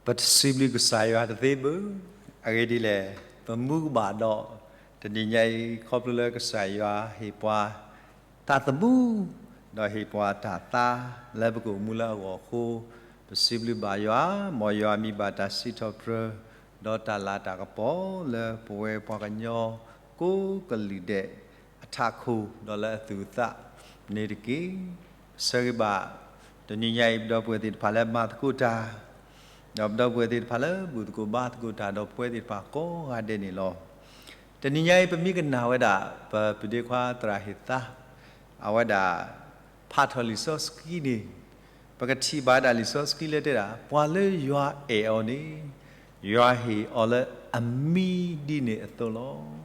ပတစံးဘျုးကစၢ်ယွၤတသ့ဘၣ်. အဂ့ၢ်ဒ်လဲၣ်, ပမူကဘၣ်ဒီး တနံၤညါအံၤ ခီဖျိလၢကစၢ်ယွၤဟ့ၣ်ပှၤ တၢ်သမူ ဒီးဟ့ၣ်ပှၤတၢ်သါ လၢပကအိၣ်မူလၢအဂီၢ်အဃိ, ပစံးဘျုးဘၣ်ယွၤ, မ်ယွၤမံဘၣ်တၢ်စံးထီၣ်ပတြၢၤ ဒီးတၢ်လၤတၢ်ကပီၤလၢပဝဲပှၤကညီကိးကလုာ်ဒဲး အထးခိၣ် ဒီးလၢအသူၣ်အသးန့ၣ်တက့ၢ်. ဆၢဂ့ၤဘၣ် တနံၤညါအံၤ ပဒီပုၢ်ဝဲၢ်သ့ၣ်တဖၣ်လၢမၤသကိးတၢ်, ဒီးပဒီပုၢ်ဝဲၢ်သ့ၣ်တဖၣ်လၢဘူၣ်သကိးဘါသကိးတၢ် ဒီးပဝဲသ့ၣ်တဖၣ်ကိးဂၤဒဲးန့ၣ်လီၤ. တနံၤညါအံၤ ပမ့ၢ်ကနၣ်ဝဲဒၣ် ပပုၢ်ဒ့ခွါသရၣ်ဟ့ၣ်သါ အဝဲဒၣ် ဖးထီၣ်လံာ်စီဆှံန့ၣ်, ပကထံၣ်ဘၣ်ဒၣ်လံာ်စီဆှံလၢတဲဒၣ် ပှၤလၢယွၤအဲၣ်အီၤန့ၣ် ယွၤဟ့ၣ်အီၤလၢအမံဒ်န့ၣ်အသိးလီၤ.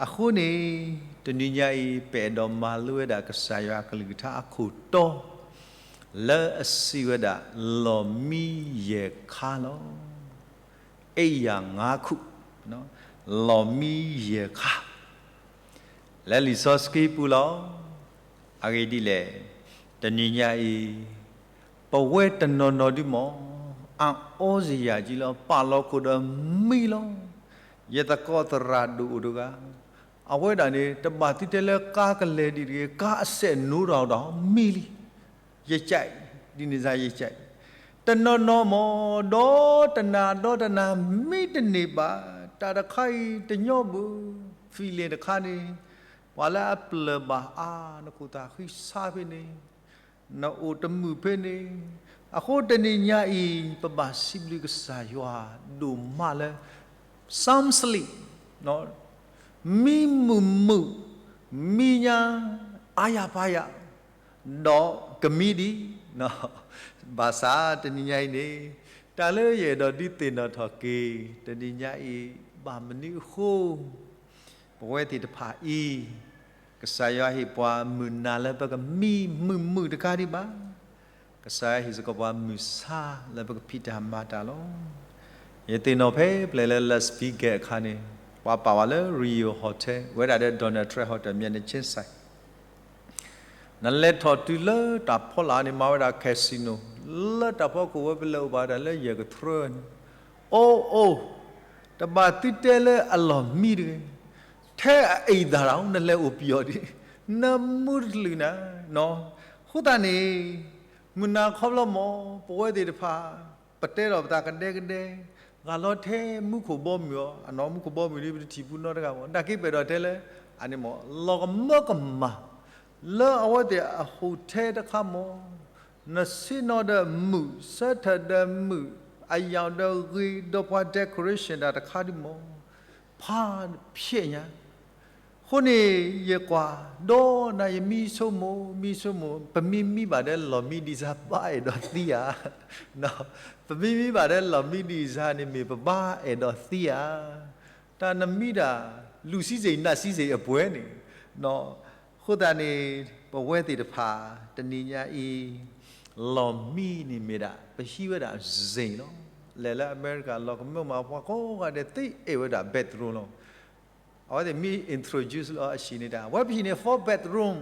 အဃိန့ၣ် တနံၤညါအံၤ ပအဲၣ်ဒိးမၤလိဝဲဒၣ်ကစၢ်ယွၤအကလုၢ်ကထါအခိၣ်တီ လၢအစံးဝဲဒၣ် လီၢ်မံယဲၢ်ခါလီၤ. အိယာ်ငါးခု, လီၢ်မံယဲၢ်ခါ လၢလံာ်စီဆှံပူၤလီၤ. အဂ့ၢ်ဒ်လဲၣ်, တနံၤညါအံၤ ပဝဲတနီၤနီၤဒုမး အအီစယၤကံလီၤ ပာ်လီၤခိၣ်ဒီးမံလီၤ. ယသကိးသရၣ်ဒိၣ်အိၣ်တဂၤ, အဝဲဒၣ်န့ၣ် တဘၣ်သုတဲလၢကါကလဲၤဒံးတဂ့ၤ, ကါအစဲးနိဒီးဒီးမံလံ. ယကဲး, ဒ်န့ၣ်စ့ၢ်ယကဲး, တနီၤနီၤမး ဒီတနၤဒီတနၤ မံတန့ၢ်ဘၣ်, တၢ်တခါအံၤတညီဘၣ်, feeling တခါန့ၣ် ပှၤလၢအပျၢၤဘၣ်အါ နခိၣ်သးဃံဆါဖဲန့ၣ်, နအိၣ်တမုာ်ဖဲန့ၣ်, အဃိတနံၤညါအံၤ ပဘၣ်စံးဘျုးကစၢ်ယွၤဒိၣ်မးလၢ some sleep မံမုာ်မုာ်, မံညါ အါယၤပါယၤ, ဒီးကမံဒံး, ဘၣ်ဆၣ်တနံၤညါအံၤန့ၣ် တၢ်လၢယအဲၣ်ဒိးဒုးသ့ၣ်နီၣ်ထီၣ်က့ၤ တနံၤညါအံၤ ဘၣ်မနုၤအဃိ ပဝဲသ့ၣ်တဖၣ်အံၤ ကစၢ်ယွၤဟ့ၣ်ပှၤမုၢ်နၤလၢပကမံမုာ်မုာ်တခါဒံးဘၣ်. ကစၢ်ယွၤဟ့ၣ်စ့ၢ်ကီးပှၤမုၢ်ဆါလၢပကဖံးတၢ်မၤတၢ်လီၤ. ယသ့ၣ်နီၣ်ဖဲပျဲၢ်လၢ Las Vegas အခါန့ၣ် ပှၤပာ်ဝဲလၢ Rio Hotel ဝဲဒၣ်ဒီး Donald Trump Hotel မျဲၢ်န့ၣ် ကၠ့စဲး နလဲၤထီၣ်တုၤလၢတၢ်ဖီလာ်န့ၣ် မၤဝဲဒၣ် casino လၢတၢ်ဖီခိၣ်ဝဲ ပလဲၤအိၣ်ဘၣ်တၢ်လၢယဲၢ်ကတြၢန့ၣ်, အိၣ်အိၣ်, တဘၣ်သုတဲလၢအလီၢ်မံတဂ့ၤ, ထဲအအံၤသတးဒီး နလဲၤအိၣ်ပယီၤဒံး, နမူတချုးနၤ, အဃိသတးန့ၣ် မုၢ်နၤခီဖျိမး ပဝဲသ့ၣ်တဖၣ် ပတဲထီၣ်ပသးကဒဲကဒဲ, ဂၤလီၤထဲမူခိၣ်ဘီမုၢ်အီၤ, အနီၢ်မူခိၣ်ဘီမုၢ်ဒ် ပတထံၣ်ပူၤနီတဂၤမး, နာ်က့ပအဲၣ်ဒိးတဲလၢ အန့ၣ်မး လီၤကမၢကမၣ် လၢအဝဲသ့ၣ်အ hotel တခါမး, နဆ့ၣ်နီၤဒီးမုာ်, ဆၢထၢၣ်ဒီးမုာ်, အယၣ်ဒီးဂ့ၤ, ဒီးပှၤ decoration တၢ်တခါဒုမး, ဖးဖျဲးညါ အဃိန့ၣ် ယကွၢ် ဒီးနၤယမံဆိကမိၣ် မံဆိကမိၣ် ပမ့ၢ်မံဘၣ်ဒီးလီၢ်မံဒံးစါ ဘၣ်အဲၣ်ဒိးသံဧါ, ပမ့ၢ်မံဘၣ်ဒီးလီၢ်မံဒံးစါန့ၣ်မ့ၢ်ပဘၣ်အဲၣ်ဒိးသံဧါ, တၢ်နမံဒၣ် လူၣ်စံစ့ၣ်နၢ်စံစ့ၣ်အပှဲၤန့ၣ်, အဃိသတးန့ၣ် ပဝဲသ့ၣ်တဖၣ် တနံၤညါအံၤ လီၢ်မံန့ၣ်မ့ၢ်ဒၣ် ပဟံးဝဲဒၣ်စ့ၣ်လီၤ. လဲၤလၢအမဲရကၤ လီၤကမၢကမၣ် ပှၤကိးဂၤဒဲးသ့အဲၣ်ဝဲဒၣ် bedroom လီၤ. အဝဲသ့ၣ်မ့ၢ် introduce လီၤအဟံၣ်န့ၣ်တၢ် အဝဲပဟံၣ်န့ၣ် four bedroom,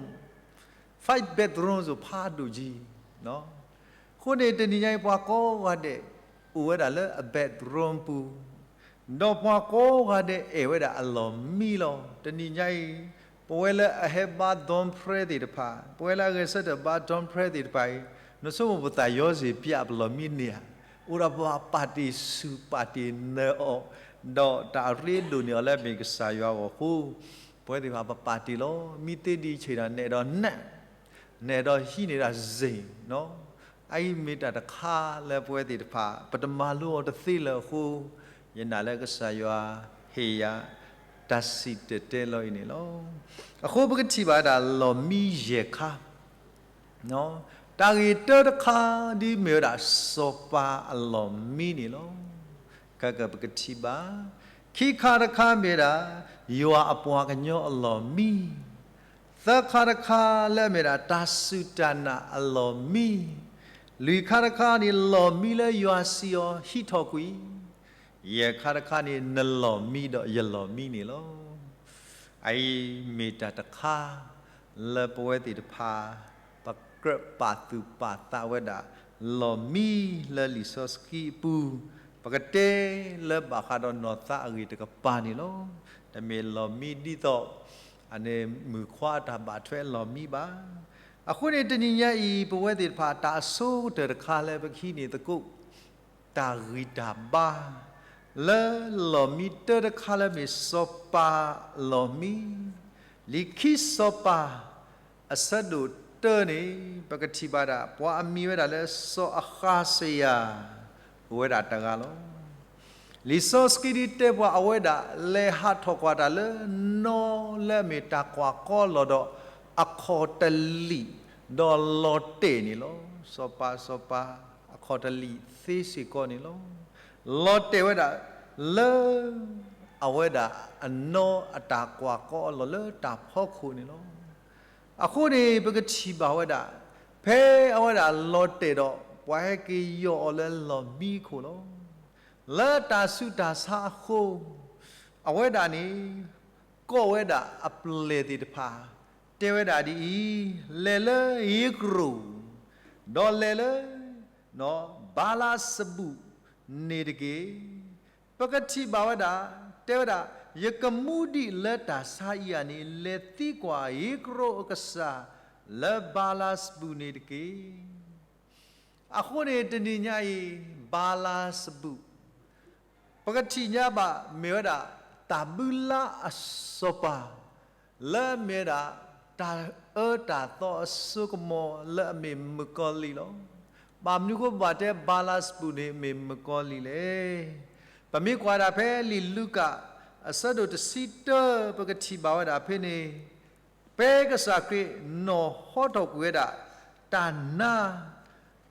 five bedroom စ့ၢ်ဖးဒိၣ်ကံ, အဃိန့ၣ် တနံၤညါအံၤ ပှၤကိးဂၤဒဲး အိၣ်ဝဲဒၣ်လၢအ bedroom ပူၤ, ဒီးပှၤကိးဂၤဒဲးအဲၣ်ဝဲဒၣ်အလီၢ်မံလီၤ. တနံၤညါအံၤ ပဝဲလၢအဟဲဘါ dorm ဖဲသ့ၣ်တဖၣ်, ပဝဲလၢအဂဲၤဆၢထၢၣ်ဘါ dorm ဖဲသ့ၣ်တဖၣ်အံၤ, နဆိကမိၣ်ပသးယီၤစ့ၢ်ပျၢ်ပလီၢ်မံန့ၢ်ဧါ, အိၣ်ဒီးပှၤပာ်တ့ၢ်ဆူၣ်ပာ်တ့ၢ်နၢၤအီၤ, ဒီးတၢ်အရ့ဒိၣ်န့ၢ်အီၤလၢအမ့ၢ်ကစၢ်ယွၤအဂီၢ်အဃိ, ပဝဲသ့ၣ်တဖၣ်ပပာ်တ့ၢ်လီၤ. မံသ့ဒံးဆ့ၣ်ဒီး နအဲၣ်ဒိးနၢ်, နအဲၣ်ဒိးဟံးန့ၢ်ဒၣ်စ့ၣ်, အအံၤမ့ၢ်တၢ်တခါလၢပဝဲသ့ၣ်တဖၣ် ပတမၤလိအီၤတသ့လၢၤအဃိ, ယနာ်လၢကစၢ်ယွၤဟ့ၣ်ယၤ တၢ်စံၣ်တဲၤတဲလီၤအံၤန့ၣ်လီၤ. အဃိပကထံၣ်ဘၣ်ဒၣ်လီၢ်မံယဲၢ်ခါ, တၢ်ဂ့ၢ်တၢတခါ ဒ်မ့ၢ်ဝဲဒၣ် စီၤပၤအလီၢ်မံန့ၣ်လီၤ. ခဲကပကထံၣ်ဘၣ်, ခံခါတခါမ့ၢ်ဒၣ် ယွၤအပှၤကညီအလီၢ်မံ, သၢခါတခါလၢအမ့ၢ်ဒၣ် တၢ်စူၢ်တၢ်နာ်အလီၢ်မံ, လွံၢ်ခါတခါန့ၣ် လီၢ်မံလၢယွၤစံးအီၤဟံးထီၣ်ကွံာ်, ယဲၢ်ခါတခါန့ၣ် နလီၢ်မံဒီးယလီၢ်မံန့ၣ်လီၤ. အအံၤမ့ၢ်တၢ်တခါ လၢပဝဲသ့ၣ်တဖၣ် ပကြၢးပာ်သူၣ်ပာ်သးဝဲဒၣ် လီၢ်မံလၢလံာ်စီဆှံအပူၤ, ပကတဲလၢဘၣ်ဃးဒီးနီၢ်သးအဂ့ၢ်တကပၤန့ၣ်လီၤ. တမ့ၢ်လီၢ်မံဒ်သိး အန့ၣ်မုၢ်ခွါအတၢ်ဘၣ်ထွဲအလီၢ်မံဘၣ်. အဃိန့ၣ်တနံၤညါအံၤ ပဝဲသ့ၣ်တဖၣ်တၢ်အဆိကတၢၢ်တခါလၢပကဟံးန့ၢ်သကိး တၢ်ဂံၢ်တၢ်ဘါ လၢလီၢ်မံတၢတခါလၢမ့ၢ်စီၤပၤလီၢ်မံ, လံာ်ခံစီၤပၤ အဆၢဒိၣ်တၢန့ၣ် ပကထံၣ်ဘၣ်ဒၣ် ပှၤအမံၤဝဲဒၣ်လၢစီၤအဃးစယၤ အိၣ်ဝဲဒၣ်တဂၤလီၤ. လံာ်စီဆှံဒ်တဲပှၤအဝဲဒၣ် လဲၤဟးထီၣ်ကွၢ်တၢ်လၢနီၢ်လၢအမ့ၢ်တၢ်ကွၢ်ကီလီၤဒီး အခီၣ်တလံာ် ဒီးလီၤတဲာ်န့ၣ်လီၤ. စီၤပၤ စီၤပၤ အခီၣ်တလံာ်သ့စ့ၢ်ကီးန့ၣ်လီၤ. လီၤတဲာ်ဝဲဒၣ် လၢ အဝဲဒၣ်အနီၢ်အတၢ်ကွၢ်ကီအလီၢ်လၢတၢ်ဖီခိၣ်န့ၣ်လီၤ. အဃိန့ၣ် ပကထံၣ်ဘၣ်ဝဲဒၣ် ဖဲအဝဲဒၣ်လီၤတဲာ်ဒီး ပှၤဟဲက့ၤယီၢ်အီၤလၢလီၢ်မံခိၣ်လီၤ. လၢတၢ်ဆူးတၢ်ဆါအဃိ အဝဲဒၣ်န့ၣ် ကိးဝဲဒၣ်အပျဲၢ်သ့ၣ်တဖၣ် တဲဝဲဒၣ်ဒ်အံၤ, လဲၤလၢယ့ကရိၣ် ဒီးလဲၤလၢ ဘၤလးစဘူၣ်န့ၣ်တက့ၢ်. ပကထံၣ်ဘၣ်ဝဲဒၣ် တဲဝဲဒၣ်, ယကမူဒံးလၢတၢ်ဆါအံၤဧါန့ၣ် လဲၤသံကွၢ်ယ့ကရိၣ်အကစၢ် လၢဘၤလးစဘူၣ်န့ၣ်တက့ၢ်. အဃိန့ၣ်တနံၤညါအံၤ ဘၤလးစဘူၣ် ပကထံၣ်ညါဘၣ်မ့ၢ်ဝဲဒၣ် တၢ်ဘုလါအစီၤပၤ လၢအမ့ၢ်ဝဲဒၣ် တၢ်အၢတၢ်သီအစိကမီၤလၢအမ့ၢ်မုၣ်ကီၤလံၢ်လီၤ. ဘၣ်မနုၤအဃိဘၣ်တဲဘၤလးစဘူၣ်န့ၣ်မ့ၢ်မုၣ်ကီၤလံၢ်လဲၣ်. ပမ့ၢ်ကွၢ်ဒၣ်ဖဲလံာ်လူၤကၣ် အဆၢဒိၣ်တဆံတၢ ပကထံၣ်ဘၣ်ဝဲဒၣ်ဖဲန့ၣ် ဖဲကစၢ်ခရံာ်နီၢ်ဟီထီၣ်ကွံာ်ဝဲဒၣ် တၢ်နါ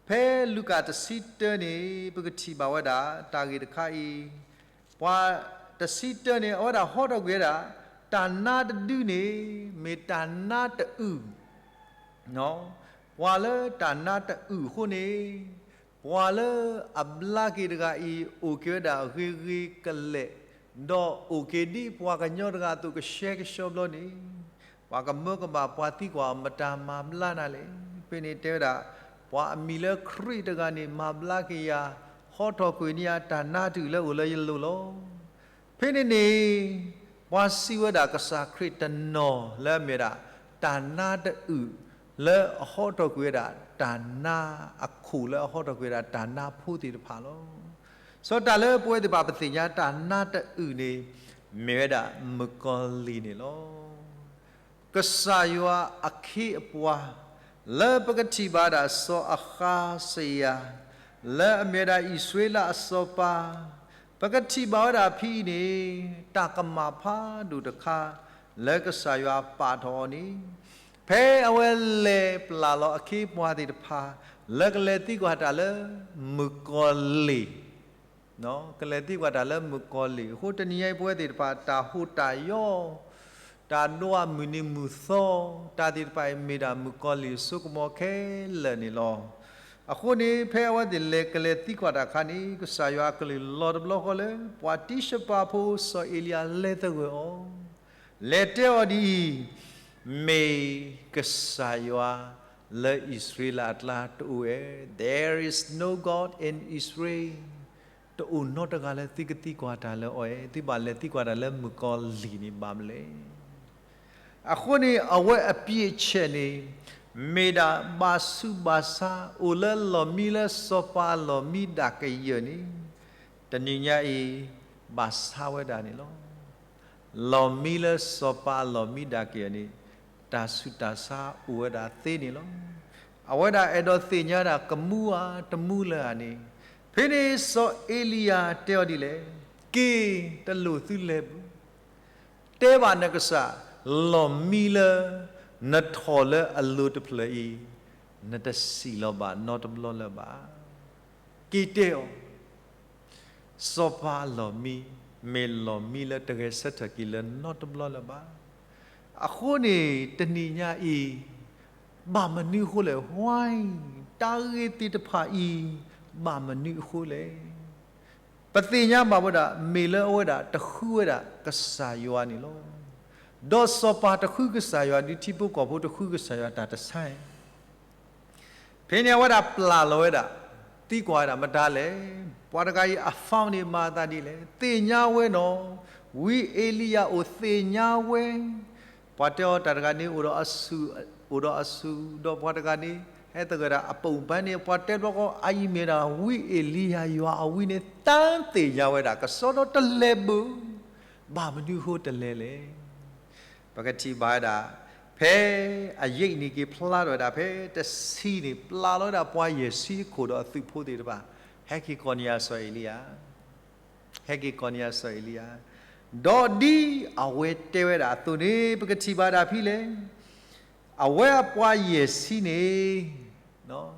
ဖဲလူၤကၣ်တဆံတၢန့ၣ် ပကထံၣ်ဘၣ်ဝဲဒၣ် တၢ်ဂ့ၢ်တခါအံၤ, ပှၤတဆံတၢန့ၣ် အဝဲဒၣ်ဟီထီၣ်ကွံာ်ဝဲဒၣ် တၢ်နါတဒုန့ၣ် မ့ၢ်တၢ်နါတအုၣ် ပှၤလၢတၢ်နါတအုၣ်အဃိန့ၣ်, ပှၤလၢအဘျါက့ၤတဂၤအံၤ အိၣ်က့ၤဝဲဒၣ်ဂ့ၤဂ့ၤကလဲာ်, ဒီးအိၣ်က့ၤဒ်ပှၤကညီတဂၤအသိးကဆှဲကဆှီဘျီန့ၣ်, ပှၤကမၢကမၣ်ပှၤသံကွၢ်အီၤ မတၤမၤဘျါနၤလဲၣ်. ဖဲန့ၣ်တဲဝဲဒၣ်, ပှၤအမံၤလၢခရံာ်တဂၤန့ၣ် မၤဘျါက့ၤယၤ, ဟီထီၣ်ကွံာ်န့ၢ်ယၤတၢ်နါတအုၣ်လၢအိၣ်လၢယလိၤလီၤ. ဖဲန့ၣ်န့ၣ် ပှၤစံးဝဲဒၣ်ကစၢ်ခရံာ်တနီၤလၢအမ့ၢ်ဝဲဒၣ် တၢ်နါတအုၣ်လၢအဟီထီၣ်ကွံာ်ဝဲဒၣ် တၢ်နါအခိၣ်လၢအဟီထီၣ်ကွံာ်ဝဲဒၣ်တၢ်နါဖိသ့ၣ်တဖၣ်လီၤ. စီၤတၢ်လၢပဝဲသ့ၣ်တဖၣ်ပသ့ၣ်ညါတၢ်နါတအုၣ်န့ၣ် မ့ၢ်ဝဲဒၣ်မုၣ်ကီၤလံၢ်န့ၣ်လီၤ. ကစၢ်ယွၤအခ့အပှၤ လၢပကထံၣ်ဘၣ်ဒၣ်စီၤအဃးစယၤ လၢအမ့ၢ်ဝဲဒၣ်အံၣ်စရ့လးအစီၤပၤ, ပကထံၣ်ဘၣ်ဝဲဒၣ်ဖဲအံၤန့ၣ် တၢ်ကမၣ်ဖးဒိၣ်တခါ လၢကစၢ်ယွၤပာ်ထီၣ်အီၤန့ၣ်, ဖဲအဝဲလဲၤပျၢ်လီၤအခ့အပှၤသ့ၣ်တဖၣ် လၢကလဲၤသံကွၢ်တၢ်လၢမုၣ်ကီၤလံၢ် ကလဲၤသံကွၢ်တၢ်လၢမုၣ်ကီၤလံၢ်အဃိ တနံၤညါအံၤပဝဲသ့ၣ်တဖၣ် တၢ်ဟူးတၢ်ယီၢ်, တၢ်ဒွးမုၢ်နံၤမုၢ်သီ, တၢ်သ့ၣ်တဖၣ်အံၤမ့ၢ်ဒၣ်မုၣ်ကီၤလံၢ်အစိကမီၤခဲလၢာ်န့ၣ်လီၤ. အဃိန့ၣ် ဖဲအဝဲသ့ၣ်လဲၤကလဲၤသံကွၢ်တၢ်အခါန့ၣ် ကစၢ်ယွၤအကလုၢ်လီၤတဘျီဃီလၢ ပှၤတံၢ်စပၤဖိစီၤအ့လံယၤလဲၤသဂၢၢ်အီၤ, လဲၤတဲအီၤဒ်အံၤ, မ့ၢ်ကစၢ်ယွၤလၢအံၣ်စရ့လးအကျါတအိၣ်ဧါ. There is no God in Israel. တအိၣ်နီတဂၤလၢသုကသံကွၢ်တၢ်လၢအီၤဧါ. သုဘၣ်လဲၤသံကွၢ်တၢ်လၢမုၣ်ကီၤလံၢ်န့ၣ်ဘၣ်မနုၤလဲၣ်. အဃိန့ၣ် အဝဲအပျံၤအဆဲးန့ၣ် မ့ၢ်ဒၣ်ဘၣ်ဆူးဘၣ်ဆါ အိၣ်လၢလီၢ်မံလၢစီၤပၤအလီၢ်မံဒၣ်ကယၢၢ်န့ၣ် တနံၤညါအံၤ ဘၣ်ဆါဝဲဒၣ်န့ၣ်လီၤ. လီၢ်မံလၢစီၤပၤအလီၢ်မံဒၣ်ကယၢၢ်န့ၣ် တၢ်ဆူးတၢ်ဆါအိၣ်ဝဲဒၣ်သ့န့ၣ်လီၤ. အဝဲဒၣ်အဲၣ်ဒိးသ့ၣ်ညါဒၣ်ကမူဧါတမူလၢၤဧါန့ၣ်, ဖဲန့ၣ်စီၤအ့လံယၤတဲအီၤဒ်လဲၣ်, က့ၤတလိၣ်သုလဲၤဘၣ် တဲဘၣ်နကစၢ်, လီၢ်မံလၢနထီၣ်လၢအလိၤတဖျၢၣ်အံၤ နတစံၣ်လီၤဘၣ်နီတဘျီလၢၤဘၣ်. က့ၤတဲအီၤ, စီၤပၤအလီၢ်မံ မ့ၢ်လီၢ်မံလၢတဂဲၤဆၢထၢၣ်က့ၤလၢနီတဘျီလၢၤဘၣ်. အဃိန့ၣ် တနံၤညါအံၤ ဘၣ်မနုၤအဃိလဲၣ်, why, တၢ်ဂ့ၢ်သ့ၣ်တဖၣ်အံၤ ဘၣ်မနုၤအဃိလဲၣ်. ပသ့ၣ်ညါဘၣ်ဝဲဒၣ် မ့ၢ်လၢအဝဲဒၣ်တဃုဝဲဒၣ်ကစၢ်ယွၤန့ၣ်လီၤ. ဒီးစီၤပၤတဃုကစၢ်ယွၤ ဒ်ထံဖိကီၢ်ဖိတဃုကစၢ်ယွၤတၢ်တဆါ ဖဲန့ၣ်အဝဲဒၣ်ပျၢ်လီၤဝဲဒၣ် သံကွၢ်ဝဲဒၣ်မတၤလဲၣ်. ပှၤတဂၤအံၤအ phone န့ၣ်မၤအသးဒ်လဲၣ်. သ့ၣ်ညါဝဲနီၤ, ဝံအ့လံယၤအိၣ်သ့ၣ်ညါဝဲ. ပှၤတဲအီၤတၢ်တဂၤန့ၣ် အိၣ်ဒီးအဆူၣ်, အိၣ်ဒီးအဆူၣ်, ဒီးပှၤတဂၤန့ၣ် ဟဲသဂၢၢ်ဒၣ်အပိာ်ပၢၤန့ၣ် ပှၤတဲဘျီဃီ အအံၤမ့ၢ်ဒၣ်ဝံအ့လံယၤယွၤအဝံန့ၣ် တၢ်သ့ၣ်ညါဝဲဒၣ် ကစီဒီတလဲၤဘၣ်. ဘၣ်မနုၤဃိတလဲၤလဲၣ်. ပကထံၣ်ဘၣ်ဝဲဒၣ် ဖဲအယံာ်န့ၣ်က့ၤဖျါထီၣ်ဝဲဒၣ် ဖဲတဆံန့ၣ် ပျၢ်လီၤဝဲဒၣ်ပှၤယဲၢ်ဆံအခိၣ်ဒီးအသုးဖိသ့ၣ်တဖၣ် ဟဲက့ၤကိးန့ၢ်ယၤစီၤအ့လံယၤ, ဟဲက့ၤကိးန့ၢ်ယၤစီၤအ့လံယၤ, ဒီးဒ်အဝဲတဲဝဲဒၣ်အသိးန့ၣ် ပကထံၣ်ဘၣ်ဒၣ်ဖဲလဲၣ်. အဝဲအပှၤယဲၢ်ဆံန့ၣ်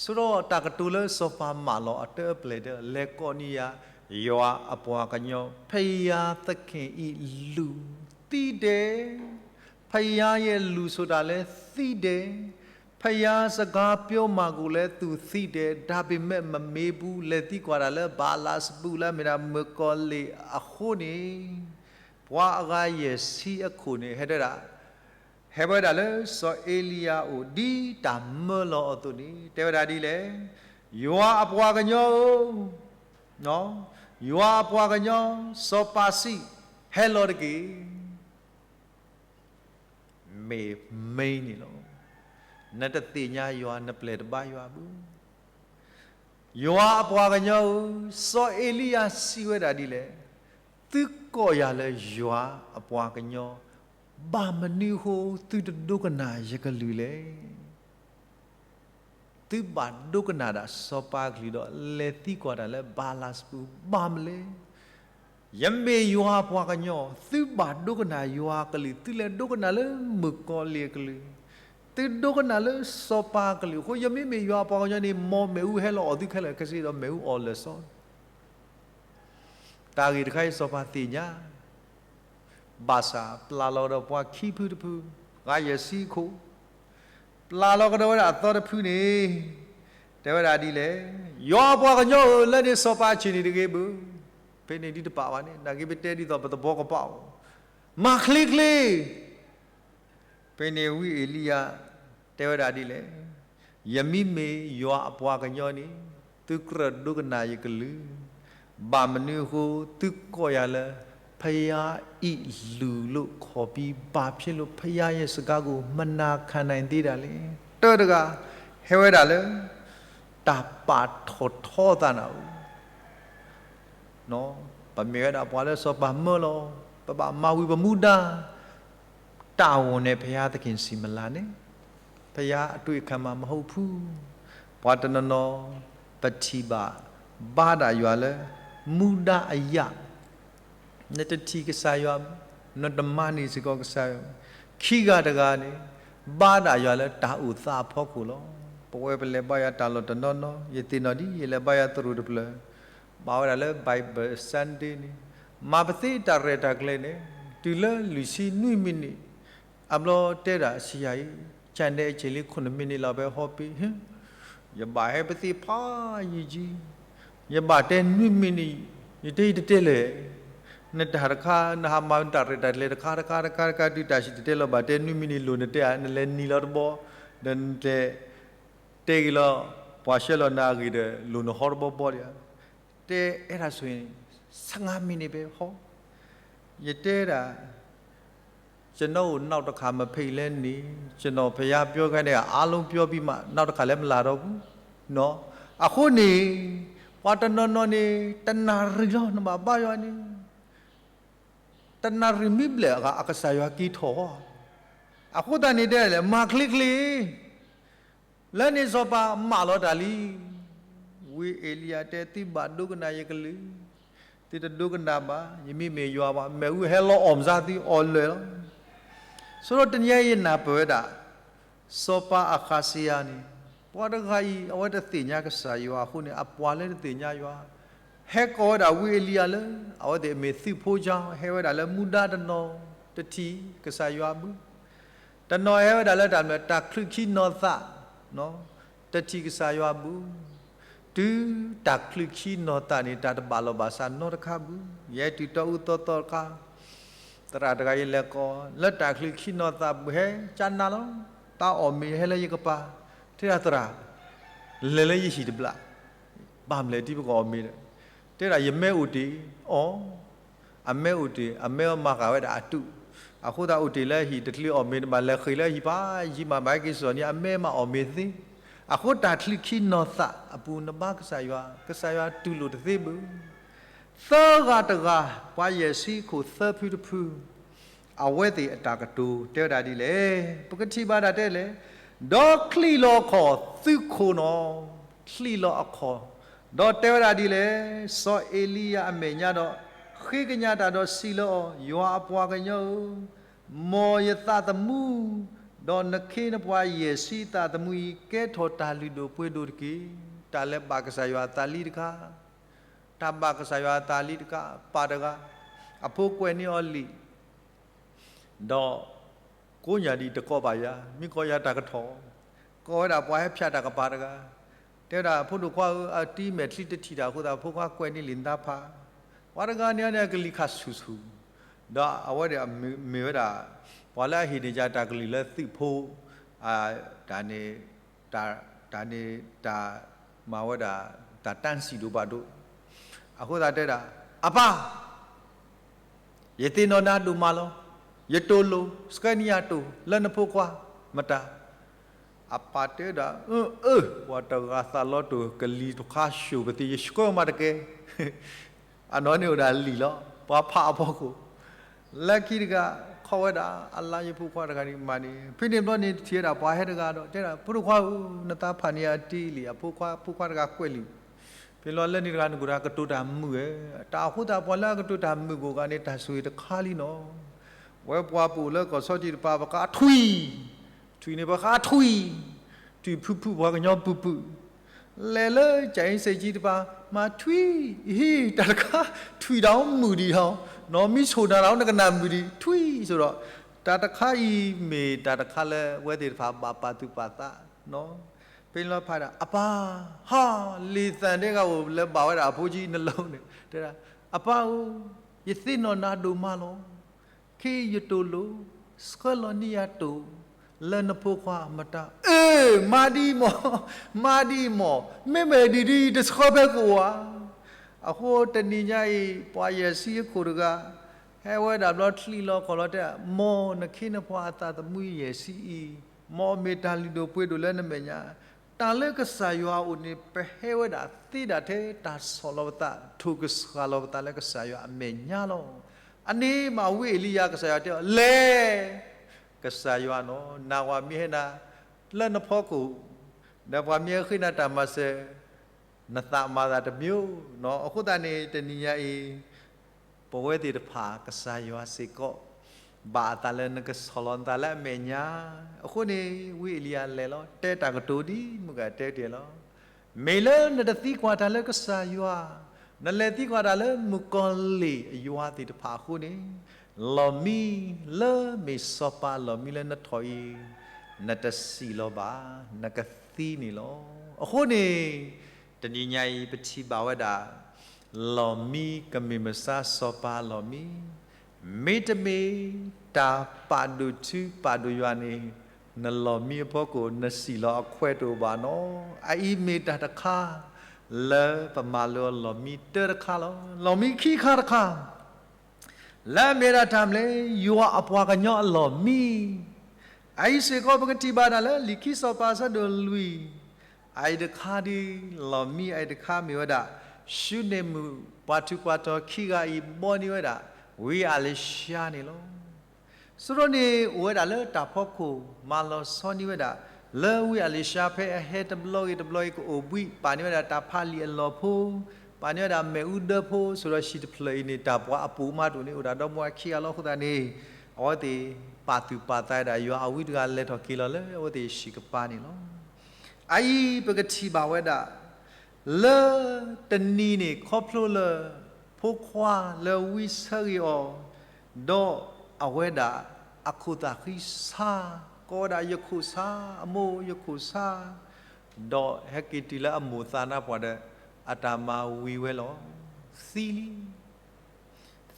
ဆိဒီးတၢ်ကတိၤလၢစီၤပၤမၢလီၤအတၢ်အပျဲၢ်တဲ လဲၤကိးန့ၢ်ယၤ ယွၤအပှၤကညီ ဖယၤသခင်အံၤလူၤသံဒဲး, ဖယၤယဲလူၤဆိတၢ်လၢသံဒဲး, ဖယၤစကားပြောမှာကိုလည်းသူသိတယ်, ဒါပေမဲ့မမေးဘူး, လဲၤသံကွၢ်တၢ်လၢဘၤလးစဘူလၢအမ့ၢ်ဒၣ်မုၣ်ကီၤလံၢ်အဃိန့ၣ်, ပှၤအဂၤယဲၢ်ဆံအခိၣ်န့ၣ် ဟဲတဲဒၣ် ဟဲဝဲဒၣ်လၢစီၤအ့လံယၤအအိၣ် ဒ်တၢ်မၢလီၤအသိးန့ၣ် တဲဝဲဒၣ်ဒ်လဲၣ်. ယွၤအပှၤကညီဧၢ, ယွၤအပှၤကညီ, စီၤပၤစံး, ဟဲလီၤတက့ၢ်. မ့ၢ်မ့ၢ်န့ၣ်လီၤ. နတသ့ၣ်ညါယွၤ နပျဲၢ်တဘါယွၤဘၣ်. ယွၤအပှၤကညီဧၢ, စီၤအ့လံယၤစံးဝဲဒၣ်ဒ်လဲၣ်. သုကိးယၤလၢယွၤအပှၤကညီ, ဘၣ်မနုၤအဃိ သုတဒိကနၣ်ယကလုၢ်လဲၣ်. သုဘၣ်ဒိကနၣ်ဒၣ်စီၤပၤအကလုၢ်ဒီး လဲၤသံကွၢ်တၢ်လၢဘၤလးစဘူ ဘၣ်မနုၤလဲၣ်. ယမ့ၢ်ယွၤအပှၤကညီ, သုဘၣ်ဒိကနၣ်ယွၤအကလုၢ်, သုလဲၤဒိကနၣ်လၢမုၣ်ကီၤလံၢ်အကလုၢ်, သုဒိကနၣ်လၢစီၤပၤအကလုၢ်အဃိ ယမ့မ့ၢ်ယွၤအပှၤကညီန့ၣ် မ်မ့ၣ်အူဟဲလီၤအီၣ်သုခဲလၢာ်ခဲဆ့ဒီး မ့ၣ်အူအီၣ်လၢာ်စီ တၢ်ဂ့ၢ်တခါအံၤစီၤပၤသ့ၣ်ညါ, ဘၣ်ဆၣ်ပျၢ်လီၤကဒီးပှၤခံဖုတဖု, ဂၤယဲၢ်ဆံခိၣ်, ပျၢ်လီၤကဒီးဝဲဒၣ်အသီတဖုန့ၣ်, တဲဝဲဒၣ်ဒ်လဲၣ်. ယွၤအပှၤကညီဧၢ, လၢန့ၣ်စီၤပၤဆ့ၣ်န့ၣ်တဂ့ၤဘၣ်. ဖဲန့ၣ်ဒ်တပာ်ဘၣ်န့ၣ် နာ်က့ပတဲဒ်သိးပသဘီကဘၣ်အီၤ, မၤချ့ချ့ ဖဲန့ၣ်ဝံအ့လံယၤ တဲဝဲဒၣ်ဒ်လဲၣ်. ယမ့မ့ၢ်ယွၤအပှၤကညီန့ၣ် သုကြၢးဒိကနၣ်ယကလုၢ်, ဘၣ်မနုၤအဃိ သုကိးယၤလၢ ဖယၤအံၣ်လူၤလိာ်ခီၣ်ပံၤ ဘၣ်ဖဲလိာ်ဖယၤယဲၢ်စကားကို မနာခံနိုင်သေးတာလဲၣ်. တၢ်တဂၤ ဟဲဝဲဒၣ်လၢ တၢ်ပာ်ထီၣ်ထီအသးနၤဧိၤ ပမ့ၢ်ဝဲဒၣ်ပှၤလၢစီၤပၤမၢလီၤ, ပဘၣ်မၤဝံၤပမူဒါ, တာဝန်နဲ့ဘုရားသခင်စီမံလာတယ်, ဘုရားအတွေ့အခံမှာမဟုတ်ဘူး. ပှၤတနီၤနီၤ ပထံၣ်ဘၣ် ဘါဒၣ်ယွၤလၢ မူဒါအရ နတထံၣ်ကစၢ်ယွၤ, နတမၤန့ၢ်စ့ၢ်ကီးကစၢ်ယွၤ, ခံဂၤတဂၤန့ၣ် ဘါဒၣ်ယွၤလၢတၢ်အိၣ်သးအဖီခိၣ်လီၤ. ပဝဲပလဲၤဘါယွၤတၢ်လီၢ်တနီၤနီၤ, ယသ့ၣ်နီၣ်ဒ် ယလဲၤဘါယွၤသရိာ်တဖျၢၣ်, ဘၣ်ဝဲဒၣ်လၢ Bible Sunday န့ၣ်, မၤပသ့တၢ်ရဲၣ်တၢ်ကျဲၤန့ၣ်, တုၤလၢလွံၢ်ဆံနွံမံးနံး, အဘျီတဲဒၣ်ဆံယၤအံၤ, ဆၣ်ဒဲးအဆ့ၣ်လံ ခုနစ်မံးနံးလီၤ ဖဲဟီၣ်ပ့ၤ, ယဘၣ်ဟဲပသ့ဖးယံာ်ကံ, ယဘၣ်တဲနွံမံးနံး, ယတဲယတတဲလၢၤ, နတၢ်တခါ နဟးမၤတၢ်ရဲၣ်တၢ်ကျဲၤတခါတခါတခါတခါ တုၤတၢ်ဆံၣ်တတဲလီၤ ဘၣ်တဲနွံမံးနံးလိၣ်နတဲဧါ, နလဲၤနံၤလီၤတဘီ, ဒီးနတဲ, တဲဂ့ၤလီၤ, ပှၤဆှၢလီၤနၤအဂ့ၢ်ဒီး လိၣ်နဟီတဘီဘီဒံးဧါ. တဲအဲၣ်ဒၣ်ဆိၣ်အံၤန့ၣ် ဆယ့်ငါးမံးနံး ဖဲဟီၣ်, ယတဲဒၣ် ကျွန်တော်ကို နောက်တစ်ခါ မဖိတ်လဲနေ, ကျွန်တော် ဘုရားပြောခဲ့တဲ့ အားလုံးပြောပြီးမှ နောက်တစ်ခါ လက်မလာတော့ဘူးနော်. အဃိန့ၣ် ပှၤတနီၤနီၤန့ၣ် တနၣ်ရံၣ်လီၤ နဘၣ်ဘါယွၤန့ၣ်, တနၣ်ရံၣ်မ့ၢ်ဘျဲၣ်အဂၤ အကစၢ်ယွၤက့ၤထီၣ်, အဃိသတးန့ၣ်တဲလဲၣ် မၤချ့ချ့ လၢန့ၣ်စီၤပၤမၢလီၤတၢ်လံ. ဝံအ့လံယၤတဲ သုဘၣ်ဒိကနၣ်ယကလုၢ်, သုတဒိကနၣ်ဘၣ်, ယမ့မ့ၢ်ယွၤဘၣ်, မ့ၣ်အူဟဲလီၤအီၣ်မစါသုအီၣ်လၢာ်လီၤ. ဆိဒီးတနံၤအံၤယနၢ်ပၢၢ်ဝဲဒၣ် စီၤပၤအဃးစံယၤန့ၣ်, ပှၤတဂၤအံၤ အဝဲတသ့ၣ်ညါကစၢ်ယွၤအဃိန့ၣ် အပှၤလၢတသ့ၣ်ညါယွၤ ဟဲကိးဝဲဒၣ်ဝံအ့လံယၤလၢ အဝဲသ့ၣ်မ့ၢ်သုးဖိကၠီ ဟဲဝဲဒၣ်လၢမူဒါတနီၤ တထံၣ်ကစၢ်ယွၤဘၣ်, တနီၤဟဲဝဲဒၣ်လၢတၢ်မနုၤ တၢ်ချုးခံနီၤသး တထံၣ်ကစၢ်ယွၤဘၣ်, တုၤတၢ်ချုးခံနီၤသးန့ၣ် တၢ်တဘၣ်လီၢ်ဘၣ်စးနီတခါဘၣ်, ယဲတုၤတီအူသီသီတခါ သရၣ်တဂၤအံၤလဲၤကိး လၢတၢ်ချုးခံနီၤသးဘၣ် ဟဲကနၣ်လီၤ, တၢ်အီၣ်မ့ၤဟဲလၢယကပၤ, ထဲဒၣ်သရၣ် လဲၤလၢယဟံၣ်တဘျီ ဘၣ်မလဲၣ်တံၤပကအီၣ်မ့ၤဒီး, တဲဒၣ်ယမဲအိၣ်တ့ၢ်အီၤ, အမဲအိၣ်တ့ၢ်, အမဲအီၤမၤဃာ်ဝဲဒၣ်အတူၢ်, အဃိသတးအိၣ်တ့ၢ်လၢအဟံၣ်တချုးအီၣ်မ့ၤတဘၣ်လဲၤဃ့ၢ်လၢဟံၣ်ဖး, ယံာ်မးဘၣ်ဟဲက့ၤစိာ်န့ၣ် အမဲမၤအီၣ်မ့ၤသ့, အဃိတၢ်ချုးခံနီၢ်သးအပူၤနဘါကစၢ်ယွၤ, ကစၢ်ယွၤတူၢ်လိာ်တသ့ဘၣ် သၢဂၤတဂၤ, ပှၤယဲၢ်ဆံခိၣ်သၢဖုတဖု, အဝဲသ့ၣ်အတၢ်ကတိၤတဲဝဲဒၣ်ဒ်လဲၣ်, ပကထံၣ်ဘၣ်ဒၣ်တဲလဲၣ်, ဒီးချံးလီၤအခီၣ်သုးခိၣ်နီၤ, ချံးလီၤအခီၣ်, ဒီးတဲဝဲဒၣ်ဒ်လဲၣ်, စီၤအ့လံယၤအမဲာ်ညါဒီး, ဃ့ကညးတၢ်ဒီးစံးလၢအီၤ, ယွၤအပှၤကညီဧၢ, မ်ယသးသမူ, ဒီးနခ့နပှၤယဲၢ်ဆံသးသမူအံၤ ကဲထီၣ်တၢ်လုၢ်ဒိၣ်ပှ့ၤဒိၣ်တက့ၢ်. တၢ်လၢဘၣ်ကစၢ်ယွၤအသးလံတခါ, တၢ်ဘၣ်ကစၢ်ယွၤအသးလံတခါ, ပၢ်တဂၤ, အဖိကွဲးန့ၢ်အီၤလံာ်, ဒီးကိးညၣ်ဒံးတကိးဘၣ်ယၤ, မ့ၢ်ကိးယၤတၢ်ကထီၣ်, ကိးဝဲဒၣ်ပှၤဟဲဖၠးတၢ်ကပၤတဂၤ, တဲဝဲဒၣ် ဖိဒိၣ်ခွါဧၢ, အတံၤမဲာ်ချံတထံၣ်တၢ်အဃိသတး ဖိခွါကွဲးန့ၢ်လံာ်နသးဖး, ပှၤတဂၤန့ၣ်န့ၣ် အကလံၤခးဆူၣ်ဆူၣ်, ဒီးအဝဲဒၣ်မ့ၢ်ဝဲဒၣ် ပှၤလၢအဟ့ၣ်န့ၢ်ယၤတၢ်ကလုၢ်လၢသုးဖိ, တၢ်န့ၣ် တၢ်န့ၣ် တၢ်မၤဝဲဒၣ် တၢ်တၢ်စံၣ်ဒိၣ်ဘၣ်ဒိၣ်, အဃိသတးတဲဒၣ် အပၢ် ယသ့ၣ်နီၣ်နၤဒိၣ်မးလီၤ. ယတိၢ်လိာ် ဆှၢန့ၢ်ယၤတိၢ်လၢနဖိခွါမတၤ. အပၢ်တဲဒၣ် အၢ အၢ ပှၤတဂၤသးလီၤတိၢ်ကလံၤတခါဆှိၣ်ပသ့ ယဆှၢမးတကဲ. အနီၢ်န့ၣ်အိၣ်ဒၣ်လံာ်လီၤ ပှၤဖးအဖီခိၣ် လၢခံတဂၤ ခီဝဲဒၣ်အလါ ယဖိခွါတဂၤန့ၣ်မၤန့ၣ် ဖဲန့ၣ်ဘျီန့ၣ် တထံၣ်ဝဲဒၣ်ပှၤဟဲတဂၤဒီး တဲဒၣ် ဖိဒိၣ်ခွါဧၢ, နသးဖးန့ၢ်ယၤတံၤလံာ် အဖိခွါ, ဖိခွါတဂၤကွဲးလံာ် ဖဲလီၤလၢန့ၣ်တဂၤ နကအိၣ်ဒၣ်ကတိၤတၢ်မုာ်ဧါ. တၢ်အဃိသတး ပှၤလၢအကတိၤတၢ်မုာ်ကိးဂၤန့ၣ် တၢ်ဆိၣ်ဂ့ၤတခါလံနီၤ. ဝဲပှၤပအိၣ်လၢကီၢ်ဆီတံၢ်တပၤ ပဃါထွံၣ်, ထွံၣ်န့ၣ် ပဃါထွံၣ်, ထွံၣ်ဖုၣ်ဖုၣ် ပှၤကညီပုၢ်ပုၢ် လဲၤလၢကၠၤအ့စ့ၣ်ကၠံတပၤ မၤထွံၣ်, ဟ့ၣ် တၢ်တခါ ထွံၣ်တၢ်အိၣ်မုာ်ဒံးလီၤ. နီၢ်မံဆိၣ်နၤလီၤ နကနၣ်မုာ်ဒံး ထွံၣ် ဆိးဒီး တၢ်တခါအံၤ မ့ၢ်တၢ်တခါလၢအဝဲသ့ၣ်တဖၣ်ဘၣ်ပာ်သူၣ်ပာ်သးနီၤ. ဖဲန့ၣ်လီၤဖးဒၣ် အပၢ်, ဟါ, လံာ်သၣ်ဒဲဂၤအိၣ်လၢဘၣ်ဝဲဒၣ်အဖိကံနလီၤန့ၣ် တဲဒၣ် အပၢ်ဧၢ, ယသ့ၣ်နီၣ်နၤဒိၣ်မးလီၤ. ခ့ယတိၢ်လိာ် ဆှၢလီၤန့ၢ်ယၤတိၢ် လၢနဖိခွါမတၤ. အ့, မၤဒ်အံၤမီၢ်, မၤဒ်အံၤမီၢ်, မ့မ့ၢ်ဒ်ဒ်အံၤ တဆှၢဖဲကအိၣ်ဧါ. အဃိတနံၤညါအံၤ ပှၤယဲၢ်ဆံအခိၣ်တဂၤ ဟဲဝဲဒၣ်ဘျီ ချံးလီၤအခီၣ်လီၤတဲ, မ်နခ့နပှၤအသးသမူယဲၢ်ဆံအံၤ, မ်အမ့ၢ်တၢ်လုၢ်ဒိၣ်ပှ့ၤဒိၣ်လၢနမဲာ်ညါ. တၢ်လၢကစၢ်ယွၤအအိၣ်န့ၣ် ပဟဲဝဲဒၣ်သ့ဒၣ်ထဲတၢ်ဆီၣ်လီၤပသး ထိၣ်ကစှၤလီၤပသးလၢကစၢ်ယွၤအမဲာ်ညါလီၤ. အန့ၣ်မးဝံအ့လံယၤ ကစၢ်ယွၤတဲအီၤ လဲၤ, ကစၢ်ယွၤနီၤ နၤဝၤမ့ၢ်ဟဲနၤ လၢနဖီခိၣ်, ဒီးပှၤမ့ၢ်ဟဲဃ့နၤတၢ်မၤစၢၤ နသးမၤသးတမံၤနီၤ. အဃိသတးန့ၣ် တနံၤညါအံၤ ပဝဲသ့ၣ်တဖၣ် ကစၢ်ယွၤစ့ၢ်ကီး ဘၣ်အသးလၢနကဆီၣ်လီၤနသးလၢအမဲာ်ညါ. အဃိန့ၣ် ဝံအ့လံယၤလဲၤလီၤ တဲတၢ်ကတိၤဒ်မုၢ်ဂၤတဲတ့ၢ်လီၤ. မ့ၢ်လၢနတသံကွၢ်တၢ်လၢကစၢ်ယွၤ, နလဲၤသံကွၢ်တၢ်လၢမုၣ်ကီၤလံၢ်အယွၤသ့ၣ်တဖၣ်အဃိန့ၣ်, လီၢ်မံလၢမ့ၢ်စီၤပၤလီၢ်မံလၢနထီၣ်အံၤ, နတစံၣ်လီၤဘၣ်, နကသံန့ၣ်လီၤ. အဃိန့ၣ် တနံၤညါအံၤ ပထံၣ်ဘၣ်ဝဲဒၣ် လီၢ်မံကမ့ၢ်မဆါစီၤပၤလီၢ်မံ, မ့တမ့ၢ်တၢ်ပာ်ဒိၣ်ထူပာ်ဒိၣ်ယွၤန့ၣ်, နလီၢ်မံအဖီခိၣ် နစံၣ်လီၤအခွဲးတအိၣ်ဘၣ်နီၤ. အအံၤမ့ၢ်တၢ်တခါ လၢပမၤလိအီၤလီၢ်မံတၢတခါလီၤ. လီၢ်မံခံခါတခါ လၢအမ့ၢ်ဒၣ်တၢ်မနုၤလဲၣ်, ယွၤအပှၤကညီအလီၢ်မံ. အအံၤစ့ၢ်ကီး ပကထံၣ်ဘၣ်ဒၣ်လၢ လံာ်ခံစီၤပၤအဆၢဒိၣ်လွံၢ်, အအံၤတခါဒ် လီၢ်မံအအံၤတခါမ့ၢ်ဝဲဒၣ် ၡူနံၣ်မုၣ်ပှၤထူးပှၤတီၤခံဂၤအံၤ ဘီန့ၢ်ဝဲဒၣ် ဝံအၤလ့ၡါန့ၣ်လီၤ. စိရိၤန့ၣ် အိၣ်ဝဲဒၣ်လၢတၢ်ဖီခိၣ် မၤလီၤဆီန့ၢ်ဝဲဒၣ် လၢဝံအၤလ့ၡါဖဲအဟဲတဘျီဂ့ၤတဘျီဂ့ၤကအိၣ်ဘှံး ပာ်န့ၢ်ဝဲဒၣ်တၢ်ဖးလံာ်အလီၢ်ဖိ, ပာ်န့ၢ်ဝဲဒၣ်မ့ၣ်အူဒၢဖိ စိရိၤဟံၣ်တဖျၢၣ်အံၤန့ၣ် တၢ်ပှၤအပိာ်မၤတအိၣ်န့ၣ် အိၣ်ဒၣ်ဒီမါဝၤခံဂၤလီၤ. အဃိသတးန့ၣ် အဝဲသ့ၣ်ပာ်သူၣ်ပာ်သးဝဲဒၣ် ယွၤအဝံတဂၤလဲၤထီၣ်က့ၤလီၤလၢအဝဲသ့ၣ်ဟံၣ်ကပၤန့ၣ်လီၤ. အအံၤပကထံၣ်ဘၣ်ဝဲဒၣ် လၢတနံၤန့ၣ် ခီဖျိလၢ ဖိခွါလၢဝံဆၢဂ့ၤအီၤ, ဒီးအဝဲဒၣ်အခိၣ်သးဃံဆါ, ကိးဝဲဒၣ်ယခိၣ်ဆါ, အမိၢ်ယခိၣ်ဆါ, ဒီးဟဲက့ၤတုၤလၢအမိၢ်သးနါပှၢ်ဒီး အတၢ်မၤဝံၤဝဲလီၤ. သံလံ,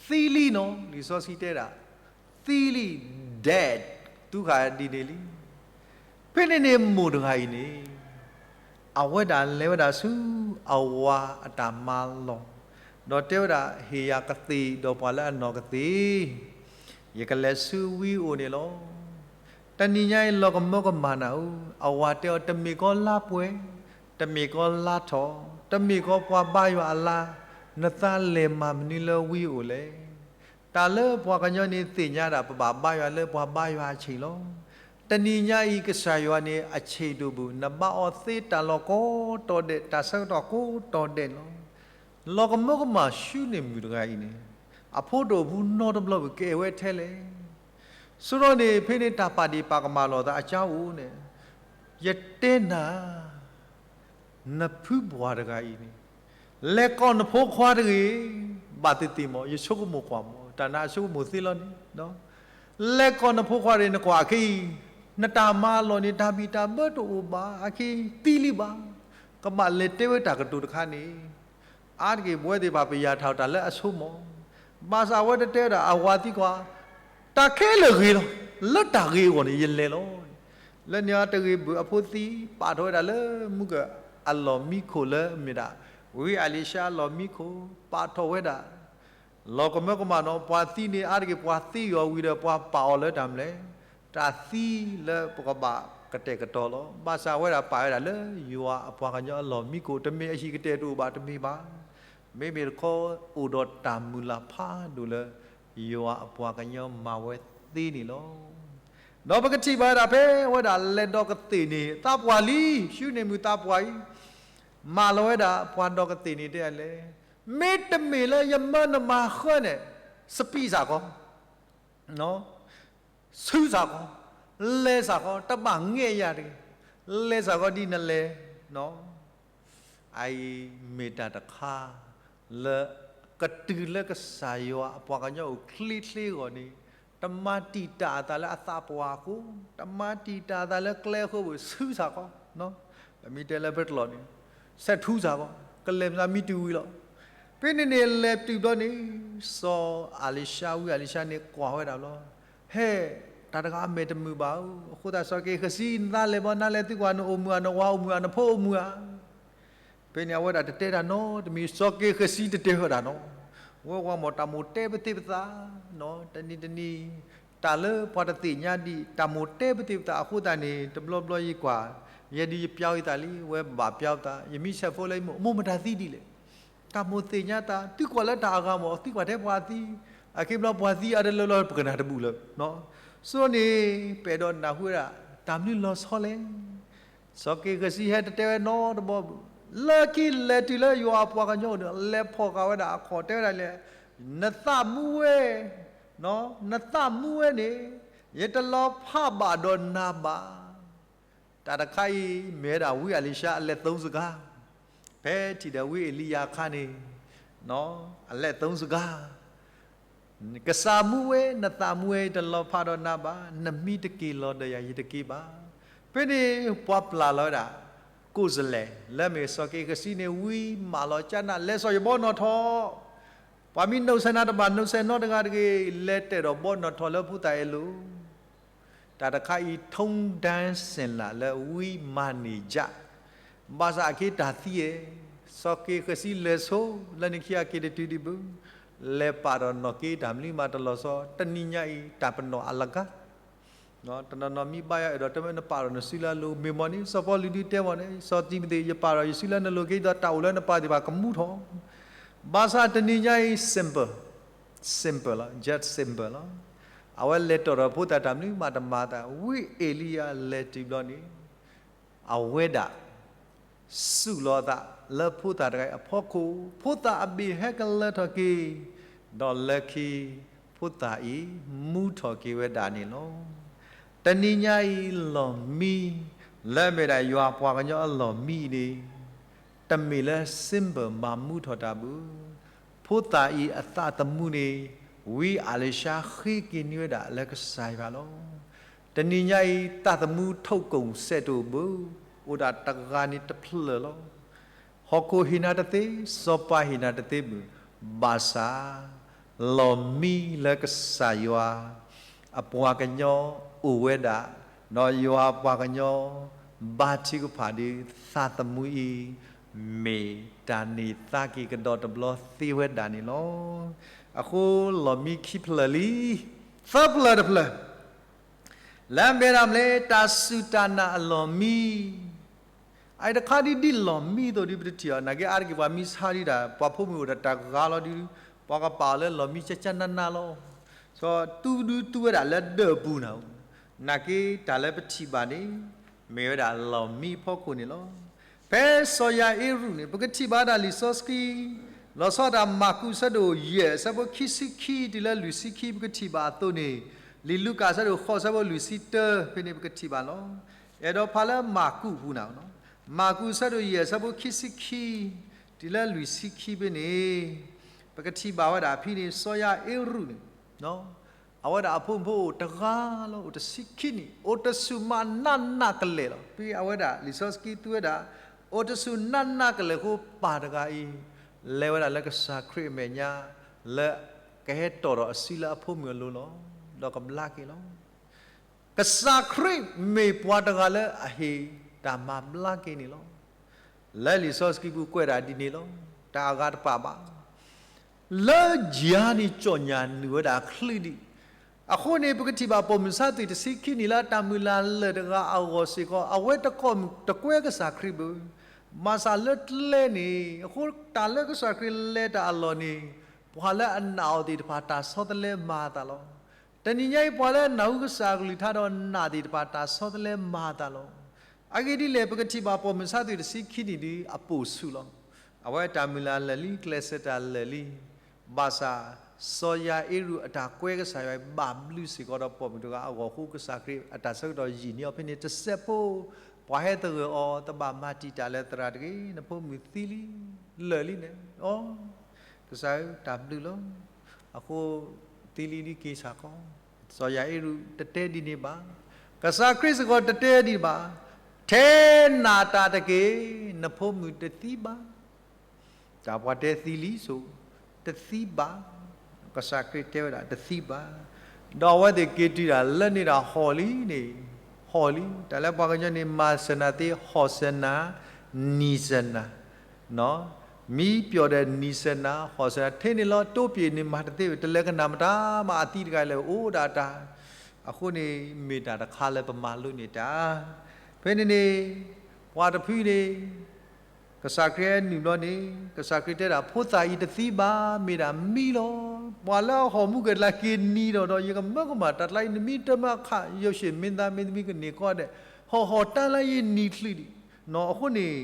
သံလံနီၤ, လံာ်စီဆှံတဲဒၣ် သံလံ, dead, သူဃာ်ဒ်န့ၣ်လံ. ဖဲန့ၣ်န့ၣ်မိၢ်တဂၤအံၤန့ၣ် အဝဲဒၣ်လဲၤဝဲဒၣ်ဆူအဝၤအတၢ်မၤလီၢ်, ဒီးတဲဝဲဒၣ်, ဟ့ၣ်ယၤကသ့ၣ်ဒီးပှၤလၢအနီၢ်ကသ့ၣ်, ယကလဲၤဆူဝံဧိၤန့ၣ်လီၤ. တနံၤညါအံၤ လီၤကမၢကမၣ်နၤဧၢ, အဝၤတဲအီၤ, တမ့ၢ်ကီလါပှဲၤ, တမ့ၢ်ကီလါထီၣ်, တမ့ၢ်ကီပှၤဘါယွၤအလါ, နသးလဲၤမၤမနုၤလၢဝံဧိၤလဲၣ်. တၢ်လၢပှၤကညီန့ၣ်သ့ၣ်ညါဒၣ် ပဘၣ်ဘါယွၤလၢပှၤဘါယွၤအဆ့ၣ်လီၤ. တနံၤညါအံၤ ကစၢ်ယွၤန့ၣ်အဆ့ၣ်ဒိၣ်ဘၣ်, နဘါအီၤသ့တၢ်လီၢ်ကိးတီၤဒဲး, တၢ်ဆၢကတီၢ်ကိးတီၤဒဲးန့ၣ်လီၤ. လီၤကမၢကမၣ် ၡူနံၣ်မုၣ်တဂၤအံၤန့ၣ်, အဖိတအိၣ်ဘူးနီတဘျီဘၣ်, ကအဲၣ်ဝဲထဲလဲၣ်. ဆိဒီးန့ၣ် ဖဲန့ၣ်တၢ်ပာ်ဒ့ၣ်ပာ်ကမၣ်လိာ်သးအကါအိၣ်န့ၣ်, ယတဲနၤ နဖုပှၢ်တဂၤအံၤန့ၣ်, လဲၤကိးနဖိခွါတဂ့ၤ, ဘၣ်သ့ၣ်သ့ၣ်မး, ယဆိကမိၣ်ကွၢ်မး, တၢ်နါအဆိကမိၣ်သ့လီၤန့ၣ်, လဲၤကိးနဖိခွါတဂ့ၤ, နကွၢ်အခံအံၤ, နတၢ်မၤလီၢ်န့ၣ် တၢ်ဘံၣ်တၢ်ဘၢတအိၣ်ဘၣ်, အခံသံလံဘၣ်, ကဘၣ်လဲၤတဲဝဲတၢ်ကတိၤတခါန့ၣ် အါတက့ၢ်ပဝဲသ့ၣ်တဖၣ် ပယာ်ထီၣ်တၢ်လၢအဆိကမိၣ်, ဘၣ်ဆၣ်အဝဲတတဲဒၣ်, အဝၤသံကွၢ်, တၢ်ခဲလၢာ်ဂ့ၤလီၤ, လၢတၢ်ဂ့ၤအဂီၢ်န့ၣ် ယလဲၤလီၤ. လၢန့ၣ်အတဂ့ၤဘၣ် အဖိသံပာ်ထီၣ်ဝဲဒၣ်လၢမူကအလီၢ်မံခိၣ်လၢမ့ၢ်ဒၣ် ဝံအလံၤၡါအလီၢ်မံခိၣ် ပာ်ထီၣ်ဝဲဒၣ် လီၤကမၢကမၣ်နီၤ ပှၤသံန့ၣ် အါတက့ၢ်ပှၤသံယီၤဝံၤဒီး ပှၤပာ်အီၤလၢတၢ်မနုၤလဲၣ်, တၢ်သံလၢပကဘၣ်ကတဲာ်ကတီၤလီၤ. ဘၣ်ဆၣ်ဝဲဒၣ်ပာ်ဝဲဒၣ်လၢယွၤအပှၤကညီအလီၢ်မံခိၣ်, တမ့ၢ်အဟံၣ်ကတၢၢ်တအိၣ်ဘၣ်တမ့ၢ်ဘၣ်. မ့မ့ၢ်တခီ အိၣ်ဒီးတၢ်မုၢ်လၢ်ဖးဒိၣ်လၢ ယွၤအပှၤကညီမၤဝဲသ့န့ၣ်လီၤ. ဒီးပကထံၣ်ဘၣ်ဝဲဒၣ်ဖဲဝဲဒၣ်လဲၤဒိးကသ့ၣ်န့ၣ် သးပှၢ်လံ, ၡူနံၣ်မုၣ်သးပှၢ်အံၤ မၢလီၤဝဲဒၣ်ပှၤဒိးကသ့ၣ်န့ၣ် တဲလဲၣ်, မ့တမ့ၢ်လၢယမၢနမၤဃၢန့ၣ် စပံးစ့ၢ်ကီး, ဆူစ့ၢ်ကီး, လဲၤစ့ၢ်ကီး, တဘၣ်ငဲယၤတဂ့ၤ, လဲၤစ့ၢ်ကီးဒ်နလဲၤ, အအံၤမ့ၢ်တၢ်တခါ လၢကတုၤလၢကစၢ်ယွၤအပှၤကညီအိၣ်ချ့ချ့အဂီၢ်န့ၣ်, တမၤတံာ်တာ်အသးလၢအသးပှၢ်အဃိ, တမၤတံာ်တာ်အသးလၢကျဲအဃိဘၣ်, ဆူစ့ၢ်ကီး, ပမ့ၢ်တဲလၢပကျိာ်န့ၣ်, ဆဲးထူစ့ၢ်ကီး, ကလဲၤမၤမံတုၤဝံၤလီၤ. ဖဲန့ၣ်န့ၣ် လဲၤတုၤဘျီန့ၣ်, စီၤအလံၤၡါ ဝံအလံၤၡါန့ၣ်ကွၢ်ဝဲဒၣ်လီၤ. ဟဲ, တၢ်တဂၤအမဲာ်တမုာ်ဘၣ်ဧၢ, အဃိသတးစီၤက့ၤဃစံ နသးလဲၤဘီ နလဲၤသုကွၢ် နအိၣ်မုာ်ဧါနဝၤအိၣ်မုာ်ဧါနဖိအိၣ်မုာ်ဧါ. ဖဲန့ၣ်အဝဲဒၣ်တတဲတၢ်နီတမံၤ, စီၤက့ၤဃစံတတဲဃာ်တၢ်နီၤ, ဝဲဝၤမ့ၢ်တၢ်မိၣ်တဲပသ့ပသး, တနံၤတနံၤ, တၢ်လၢပှၤတသ့ၣ်ညါဒံး တၢ်မိၣ်တဲပသ့ပသးအဃိသတးန့ၣ် တဘျီဘျီယကွၢ်, ယဲဒုးယပျီယသးလံ, ဝဲဘၣ်ပျီသး, ယမ့ၢ်ဆဲးဖိလၢယမိၢ်, မိၢ်မတၤသံဒ်လဲၣ်. တၢ်မိၣ်သ့ၣ်ညါသး, သုကွၢ်လၢတၢ်အဂၤမ့ၢ် သုကွၢ်ထဲပှၤသံ, အခံဘျီပှၤသံအါတလၢလီၤ ပကနၣ်တဘူၣ်လၢၤ. ဆိန့ၣ် ပအဲၣ်ဒိးနၢ်ဟူဝဲဒၣ် တၢ်မနုၤလီၤဆီလဲၣ်. စီၤက့ၤဃစံဟဲတတဲဝဲနီတဘီဘၣ်, လၢခံလဲၤတုၤလၢယွၤအပှၤကညီန့ၣ် လဲၤဖီၣ်ဃာ်ဝဲဒၣ်အခီၣ်တဲဝဲဒၣ်လဲၣ်, နသးမူဝဲ, နသးမူဝဲန့ၣ်, ယတလီၤဖးဘၣ်ဒီးနၤဘၣ်. တၢ်တခါအံၤ မ့ၢ်ဝဲဒၣ်ဝံအလံၤၡါအလဲၤသုံးစကား, ဖဲထံၣ်ဒီးဝံအ့လံယၤအခါန့ၣ်, အလဲၤသုံးစကား, ကစၢ်မူဝဲ, နသးမူဝဲ တလီၤဖးဒီးနၤဘၣ်, နမံတက့ၤလီၤဒီးယၤ ယတက့ၤဘၣ်. ဖဲန့ၣ် ပှၤပျၢ်လီၤဝဲဒၣ် ကိးစလဲၣ် လၢအမ့ၢ်စီၤက့ၤဃစံန့ၣ် ဝံမၢလီၤကၠၢနၤ လဲၤစိာ်ယဘီနီၣ်ထိး, ပှၤမ့ၢ်နီၣ်ဆဲးနၤတဘၣ် နီၣ်ဆဲးနီတဂၤတဂ့ၤ, လဲၤတဲာ်ဒီးဘီနီၣ်ထိးလၢဖိသၣ်အဲၣ်လိာ် တၢ်တခါအံၤ ထုံးတမ်းစဉ်လာလၢဝံမၤန့ၢ်ယၤ, ဘၣ်ဆၣ်အက့တၢ်သံအဲ, စီၤက့ၤဃစံလဲၤဆိ လၢန့ၣ်ခံအက့ၤတတုၤဒံးဘၣ်, လဲၤပာ်ဒီးနီၢ်က့တၢ်မနုၤမးတလီၤဆီ, တနံၤညါအံၤ တၢ်ပနီၣ်အလကါ တနီၤနီၤမ့ၢ်ဘါယွၤအဲၣ်ဒိးတဲဝဲ နပာ်ဒီးနစုလၢအလိၤ မ့ၢ်မ့ၢ်န့ၣ် စီၤပီလူးဒုးတဲမ့ၢ်န့ၣ် စီၤတံၤမသ့း ယပာ်ဒီးယစုလၢနလိၤက့ၤ ဒီးတၢ်အိၣ်လၢနပာ်သ့ၣ်တဖၣ်ကမူထီၣ်, ဘၣ်ဆၣ်တနံၤညါအံၤ simple, simple လီၤ, just simple လီၤ. အဝဲလဲၤတီၢ်ဒီးဖိသၣ်တၢ်မနုၤမးတမၤအသး, ဝံအ့လံယၤလဲၤတုၤဘျီန့ၣ် အဝဲဒၣ် စူၢ်လီၤအသးလၢဖိသၣ်တဂၤအံၤအဖီခိၣ်, ဖိသၣ်အဘ့ၣ်ဟဲကလၢထီၣ်က့ၤ, ဒီးလၢခံ ဖိသၣ်အံၤမူထီၣ်က့ၤဝဲဒၣ်န့ၣ်လီၤ. တနံၤညါအံၤလီၢ်မံ လၢအမ့ၢ်ဒၣ်ယွၤအပှၤကညီအလီၢ်မံအံၤန့ၣ် တမ့ၢ်လၢ simple မၤမူထီၣ်တၢ်ဘၣ်. ဖိသၣ်အံၤအသးသမူန့ၣ် ဝံအလံၤၡါဃ့က့ၤန့ၢ်ဝဲဒၣ်လၢကစၢ်ယွၤလီၤ. တနံၤညါအံၤ သးသမူထိၣ်ကိၢ်စဲးတအိၣ်ဘၣ်, အိၣ်ဒၣ်တဂၤန့ၣ်တဖျၢၣ်လီၤ. ဟီၣ်ခိၣ်ဟ့ၣ်နၤတသ့, စီၤပၤဟ့ၣ်နၤတသ့ဘၣ်, ဘၣ်ဆၣ် လီၢ်မံလၢကစၢ်ယွၤ အပှၤကညီအိၣ်ဝဲဒၣ်, ဒီးယွၤအပှၤကညီ ဘါထုကဖၣ်ဒီး သးသမူအံၤ မ့ၢ်တၢ်န့ၢ်သါက့ၤကဒီးတဘျီသ့ဝဲဒၣ်န့ၣ်လီၤ. အဃိလီၢ်မံခံဖျၢၣ်လံ, သၢဖျၢၣ်တဖျၢၣ် လၢအမ့ၢ်ဒၣ်မ့ၢ်လၢ တၢ်စူၢ်တၢ်နာ်အလီၢ်မံ အအံၤတခါဒ်ဒ်လီၢ်မံအသိးဒီး ပတထံၣ်အီၤ နာ်က့အါတက့ၢ် ပှၤမံဆါဒံးတၢ် ပှၤဖိမုၣ်အိၣ်ဒီးတၢ်ဂၤလီၤဒုး ပှၤကပာ်အီၤလၢလီၢ်မံကၠၢ်ကၠၢ်နးနးလီၤ. စီၤတူဒုတူဝဲဒၣ်လၢဒၢးပူၤနၤ, နာ်က့တၢ်လၢပထံၣ်ဘၣ်န့ၣ် မ့ၢ်ဝဲဒၣ်လီၢ်မံအဖီခိၣ်န့ၣ်လီၤ. ဖဲစီၤယၤအ့ရူၢ်န့ၣ် ပကထံၣ်ဘၣ်ဒၣ်လံာ်စီဆှံ လီၤဆီဒၣ်တၢ်မၢ်ကူးအဆၢဒိၣ်ယဲၢ် အဆၢဖိခံဆံခံတုၤလၢလွံၢ်ဆံခံ ပကထံၣ်ဘၣ်အသိးန့ၣ်, လံာ်လူၤကၣ်အဆၢဒိၣ်ဃိး အဆၢဖိလွံၢ်ဆံတၢ ဖဲန့ၣ်ပကထံၣ်ဘၣ်လီၤ. အဲၣ်ဒိးဖးလၢမၢ်ကူးအပူၤနၤ, မၢ်ကူးအဆၢဒိၣ်ယဲၢ် အဆၢဖိခံဆံခံ တုၤလၢလွံၢ်ဆံခံဖဲန့ၣ် ပကထံၣ်ဘၣ်ဝဲဒၣ်ဖဲန့ၣ် စီၤယၤအ့ရူၢ်န့ၣ် အဝဲဒၣ်အဖိမုၣ်ဖိအိၣ်တဂၤလီၤ, အိၣ်တဆံခံနံၣ်, အိၣ်တဆူၣ်မးနးနးကလဲာ်လီၤ. ဖဲအဝဲဒၣ်လံာ်စီဆှံသူဝဲဒၣ် အိၣ်တဆူၣ်နးနးကလဲာ်အဃိ ပၢ်တဂၤအံၤ လဲၤဝဲဒၣ်လၢကစၢ်ခရံာ်အမဲာ်ညါ လၢကဟဲတီၣ်ဒီးအစုလၢအဖိမုၣ်အလိၤလီၤ. ဒီးကဘျါက့ၤလီၤ. ကစၢ်ခရံာ်မ့ၢ်ပှၤတဂၤလၢအဟ့ၣ်တၢ်မၤဘျါက့ၤန့ၣ်လီၤ. လၢလံာ်စီဆှံပူၤကွဲးဒၣ်ဒ်န့ၣ်လီၤ. တၢ်အဂၤတပာ်ဘၣ် လၢယၤန့ၣ် ကၠီၣ်ညၣ်နုာ်ဝဲဒၣ်ချုးဒံး, အဃိန့ၣ် ပကထံၣ်ဘၣ်ပိာ်မုၣ်ဆါသွံၣ်တဆံခံနံၣ်လၢတၢ်မုၢ်လၢ်လၢာ်တဂၤအဂီၢ်စ့ၢ်ကီး အဝဲတကိးမုၣ်တကွဲကစၢ်ခရံာ်ဘၣ်. ဘၣ်ဆၣ်လၢကျဲန့ၣ် အဃိတၢ်လၢကစၢ်ခရံာ်လဲၤတၢ်အလီၢ်န့ၣ် ပှၤလၢအနာ်အီၤသ့ၣ်တဖၣ်တၢ်ဆီတလဲမၤအသးလီၤ. တနံၤညါအံၤ ပှၤလၢအနၢ်ဟူကစၢ်အကလုၢ်ကထါဒီးနာ်သ့ၣ်တဖၣ်တၢ်ဆီတလဲမၤအသးလီၤ. အဂ့ၢ်ဒ်လဲၣ် ပကထံၣ်ဘၣ်ပိာ်မုၣ်ဆါသွံၣ်တဆံခံနံၣ်ဒုးအပိာ်ဆူၣ်လီၤ. အဝဲတၢ်မုၢ်လၢ်လၢာ်လံ ကျဲးစၢးတၢ်လၢာ်လံ. ဘၣ်ဆၣ် စီၤယၤအ့ရူၢ်အတၢ်ကွဲကစၢ်ယွၤအံၤ ဘၣ်ဘျုးစ့ၢ်ကီးဒီးပိာ်မုၣ်တဂၤအဂီၢ်အဃိ ကစၢ်ခရံာ်အတၢ်ဆၢကတီၢ်ယံာ်န့ၢ်အီၤဖဲန့ၣ်တစဲးဖိ, ပှၤဟဲသဂၢၢ်အီၤ တဘၣ်မၤတံာ်တာ်လၢသရၣ်တဂ့ၤ, နဖိမုၣ်သံလံ, လၢာ်လံန့ၣ်, အိ, ကစၢ်ဧၢ တၢ်ဘျုးလီၤ. အဃိ သံလံဒ်က့ၤဆၣ်ခီ, စီၤယၤအ့ရူၢ်တတဲဒ်န့ၣ်ဘၣ်. ကစၢ်ခရံာ်စ့ၢ်ကီးတတဲဒ်န့ၣ်ဘၣ်. ထဲနၤတၢ်တက့ၢ်, နဖိမုၣ်တသံဘၣ်. တၢ်ပှၤတဲသံလံဆိ, တသံဘၣ်. ကစၢ်ခရံာ်တဲဝဲဒၣ်တသံဘၣ်. ဒီးအဝဲသ့ၣ်က့ၤတုၤဒၣ်လၢန့ၣ်ဒီးဟီၣ်လံန့ၣ်, ဟီၣ်လံ, တၢ်လၢပှၤကညီန့ၣ် မၤစၢၤနၤသ့, ဟီၣ်စၢၤနၤ, နံၤစၢၤနၤ မံပျီၣ်ဒီးနံၤစၢၤနၤ, ဟီၣ်စၢၤနၤ, ထဲန့ၣ်လီၤ တိပျ့ၤန့ၣ်မၤတသ့, တလဲၤကနၣ်မတၤမး အသံတဂၤလဲၣ် အိၣ်ဒၣ်တၢ်. အဃိန့ၣ် မ့ၢ်တၢ်တခါလၢပမၤလိန့ၢ်တၢ်. ဖဲန့ၣ်န့ၣ် ပှၤတဖုန့ၣ် ကစၢ်ခရံာ်ဟဲနုာ်ဘျီန့ၣ် ကစၢ်ခရံာ်တဲဒၣ် ဖိသၣ်အံၤတသံဘၣ်, မ့ၢ်ဒၣ်မံလီၤ. ပှၤလၢအဟီၣ်မူကဲၤတလးက့ၤနံၤဒီး ဒီးယကမၢကမၣ်တၢ်ကျါအံၤ နမံတမၢအခး ယိၤၡ့မ့ၢ်သး မ့ၢ်သမံးကန့ၢ်ကီးဒဲး, ဟီၣ်ဟီၣ်တၢ်လၢယနံၤချုးဒံးနီၤ. အဃိန့ၣ်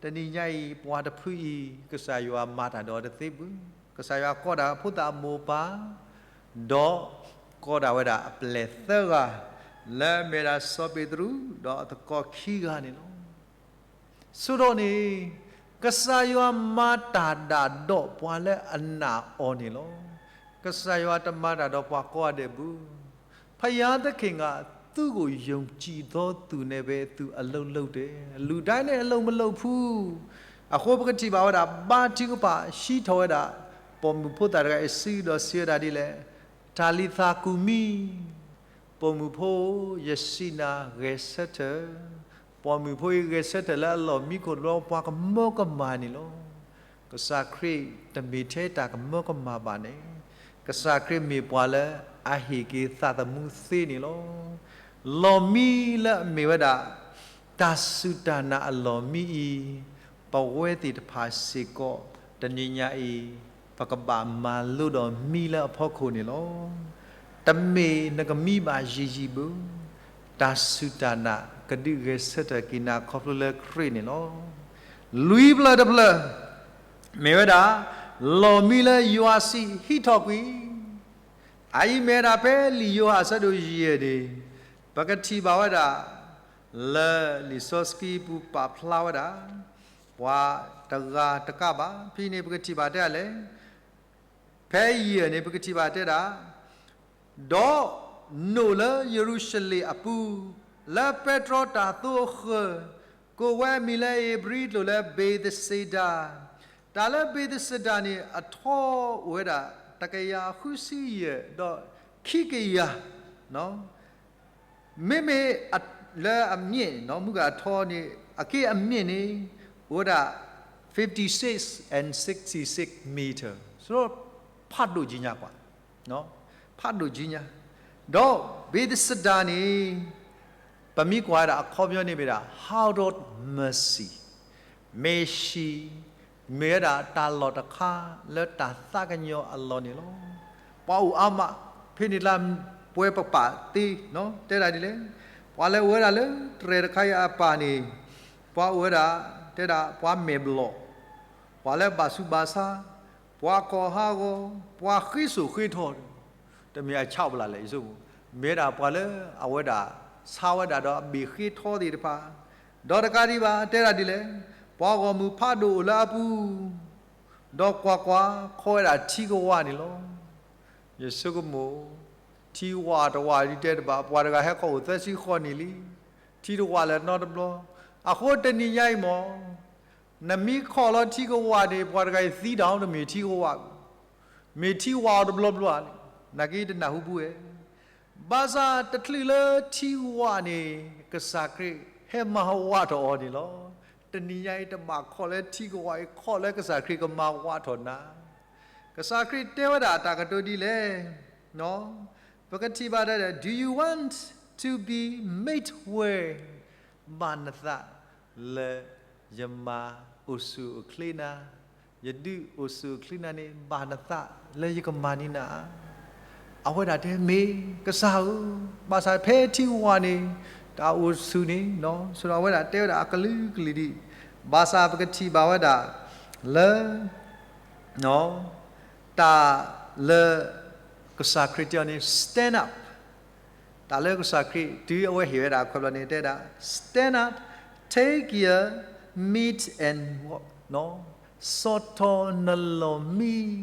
တနံၤညါအံၤ ပှၤတဖုအံၤ ကစၢ်ယွၤမၤတၢ်ဒီးတသ့ဘၣ်. ကစၢ်ယွၤကိးဒၣ်ဖိသၣ်အမိၢ်အပၢ် ဒီးကိးဒၣ်ဝဲဒၣ်အပျဲၢ်သၢဂၤ လၢအမ့ၢ်ဒၣ်စီၤပ့းတရူး ဒီးအသကိးခံဂၤန့ၣ်လီၤ. ဆိဒီးန့ၣ် ကစၢ်ယွၤမၤတၢ်ဒၣ်ဒီးပှၤလၢအနာ်အီၤန့ၣ်လီၤ. ကစၢ်ယွၤတမၤတၢ်ဒီးပှၤကိးဂၤဒဲးဘၣ်. ဘုရားသခင်က သူ့ကိုယုံကြည်သောသူနဲ့ပဲ သူအလုပ်လုပ်တယ်, လူတိုင်းနဲ့အလုပ်မလုပ်ဘူး. အဃိပကထံၣ်ဘၣ်ဝဲဒၣ် ဘါထုကဖၣ်ဟံးထီၣ်ဝဲဒၣ် ပိာ်မုၣ်ဖိသၣ်တဂၤအစုဒီးစံးဝဲဒၣ်ဒ်လဲၣ်, တၤလံၤသၤကူၤမံ, ပိာ်မုၣ်ဖိဧၢ, ယစံးနၤ, ဂဲၤဆၢထၢၣ်. ပိာ်မုၣ်ဖိအံၤဂဲၤဆၢထၢၣ်လၢအလီၢ်မံခိၣ်တဘျီ ပှၤကမၢကမၣ်န့ၣ်လီၤ. ကစၢ်ခရံာ်တမ့ၢ်ထဲတၢ်ကမၢကမၣ်ဘၣ်န့ၣ်, ကစၢ်ခရံာ်မ့ၢ်ပှၤလၢအဟ့ၣ်က့ၤသးသမူသ့န့ၣ်လီၤ. လီၢ်မံလၢအမ့ၢ်ဝဲဒၣ် တၢ်စူၢ်တၢ်နာ်အလီၢ်မံအံၤ, ပဝဲသ့ၣ်တဖၣ်စ့ၢ်ကီး တနံၤညါအံၤ ပကဘၣ်မၤလိဒီးမံလၢအဖီခိၣ်န့ၣ်လီၤ. တမ့ၢ်နကမံဘၣ်ယံာ်ယံာ်ဘၣ်, တၢ်စူၢ်တၢ်နာ်ကဒုးဂဲၤဆၢထၢၣ်က့ၤနၤခီဖျိလၢခရံာ်န့ၣ်လီၤ. လွံၢ်ဖျၢၣ်တဖျၢၣ် မ့ၢ်ဝဲဒၣ် လီၢ်မံလၢယွၤစံးဟံးထီၣ်ကွံာ် အအံၤမ့ၢ်ဝဲဒၣ်ဖဲလံာ်ယိၤဟၣ်အဆၢဒိၣ်ယဲၢ်န့ၣ် ပကထံၣ်ဘၣ်ဝဲဒၣ် လၢလံာ်စီဆှံပူၤပာ်ဖျါဝဲဒၣ် ပှၤတဂၤတကးဘၣ် ဖဲန့ၣ်ပကထံၣ်ဘၣ်တဲဒ်လဲၣ်, ဖဲယဲၢ်န့ၣ် ပကထံၣ်ဘၣ်တဲဒၣ် ဒီးနိာ်လၢယရူၤၡလ့ၣ်အပူၤ လၢပဲတြီတၢ်သိအဃၢၤ, ကိးဝဲအမံၤလၢဧ့ၤဘြံၤကျိာ်လၢဘ့းသ့းစ့းဒါ, တၢ်လၢဘ့းသ့းစ့းဒါန့ၣ် အထီအိၣ်ဝဲဒၣ် တကယၤဃုဆံယဲၢ် ဒီးခံကယၤ မ့မ့ၢ်အ လၢအမြင့် နီၢ် မုၢ်ဂၤအထီန့ၣ် အက့ၢ်အမြင့်န့ၣ် အိၣ်ဝဲဒၣ် fifty-six and sixty-six meter, ဆိုတော့ဖးဒိၣ်ကြီးညါကွၢ်, ဖးဒိၣ်ကြီးညါ, ဒီး Bethesda န့ၣ် ပမ့ၢ်ကွၢ်ဝဲဒၣ်အခီပညီန့ၣ်မ့ၢ်ဒၣ် house of mercy, မ့ၢ်ဆံး, မ့ၢ်ဝဲဒၣ်တၢ်လီၢ်တခါလၢတၢ်သးကညီၤအလီၢ်န့ၣ်လီၤ. ပှၤအိၣ်အါမး, ဖဲန့ၣ်လၢပှဲၤပပာ်သ့, တဲဒၣ်ဒ်လဲၣ်, ပှၤလၢအိၣ်ဝဲဒၣ်လၢတြဲၤတခါအံၤအပၢ်န့ၣ် ပှၤအိၣ်ဝဲဒၣ် တဲဒၣ်ပှၤမဲာ်ဘျီၣ်, ပှၤလၢဘၣ်ဆူးဘၣ်ဆါ, ပှၤကီၢ်ဟးဂီၤ, ပှၤဃ့စိာ်ဃ့ထီ, တမ့ၢ်အဆၣ်ပလၢ်လဲၣ် ယဆိကမိၣ်, မ့ၢ်ဝဲဒၣ်ပှၤလၢအဝဲဒၣ်ဆါဝဲဒၣ်ဒီးအဘ့ၣ်ဃ့ထီသ့ၣ်တဖၣ်, ဒီးတကးဒံးဘၣ် တဲဒၣ်ဒ်လဲၣ်, ပှၤဂီၢ်မုၢ်ဖးဒိၣ်အိၣ်လၢအပူၤ, ဒီးကွၢ်ကွၢ်, ခီဝဲဒၣ်ထံကဝးန့ၣ်လီၤ. ယဆိကမိၣ်, ထံဝးတဝးဒ်တဲတဘၣ်, ပှၤတဂၤဟဲခီအိၣ်သၢဆံဃိးနံၣ်လံ, ထံတဝးလၢၤနီတဘျီ, အဃိတနံၤညါအံၤမ့ၢ် နမ့ၢ်ခီၣ်လီၤထံကဝးန့ၣ် ပှၤတဂၤအံၤသံတၢ် တမ့ၢ်ထံကဝး, မ့ၢ်ထံဝးအီၤတဘျီဘျီန့ၣ်, နာ်က့တနၢ်ဟူဘူဝဲ ဘၣ်ဆၣ်တချုးလၢထံဝးန့ၣ် ကစၢ်ခရံာ်ဟဲမၤဝးထီၣ်အီၤန့ၣ်လီၤ. တနံၤညါအံၤတဘၣ်ခီၣ်လၢထံကဝးအံၤ, ခီၣ်လၢကစၢ်ခရံာ်ကမၤဝးထီၣ်နၤ. ကစၢ်ခရံာ်တဲဝဲဒၣ်တၢ်ကတိၤဒ်လဲၣ်, ပကထံၣ်ဘၣ်တၢ်, Do you want to be made whole? ဘၣ်နသးလၢယမၤအိၣ်ဆူၣ်အိၣ်ချ့နၤ, ယဒုးအိၣ်ဆူၣ်အိၣ်ချ့နၤန့ၣ် ဘၣ်နသးလၢယကမၤန့ၢ်နၤ. အဝဲဒၣ်တဲမ့ၢ်ကစၢ်ဧၢ, ဘၣ်ဆၣ်ဖဲထံဝးန့ၣ် တၢ်အိၣ်ဆူၣ်န့ၣ်, ဆိဒီးအဝဲဒၣ်တဲဝဲဒၣ်အကလုာ်ကလုာ်ဒံး, ဘၣ်ဆၣ်ပကထံၣ်ဘၣ်ဝဲဒၣ်လၢ တၢ်လၢကစၢ်ခရံာ်တဲအီၤန့ၣ် stand up, တၢ်လၢကစၢ်ခရံာ် တုၤအဝဲဟ့ၣ်ဝဲဒၣ်ခွဲးဘျီန့ၣ် တဲဒၣ် Stand up, take your mat and walk, စီၤထီၣ်နလီၢ်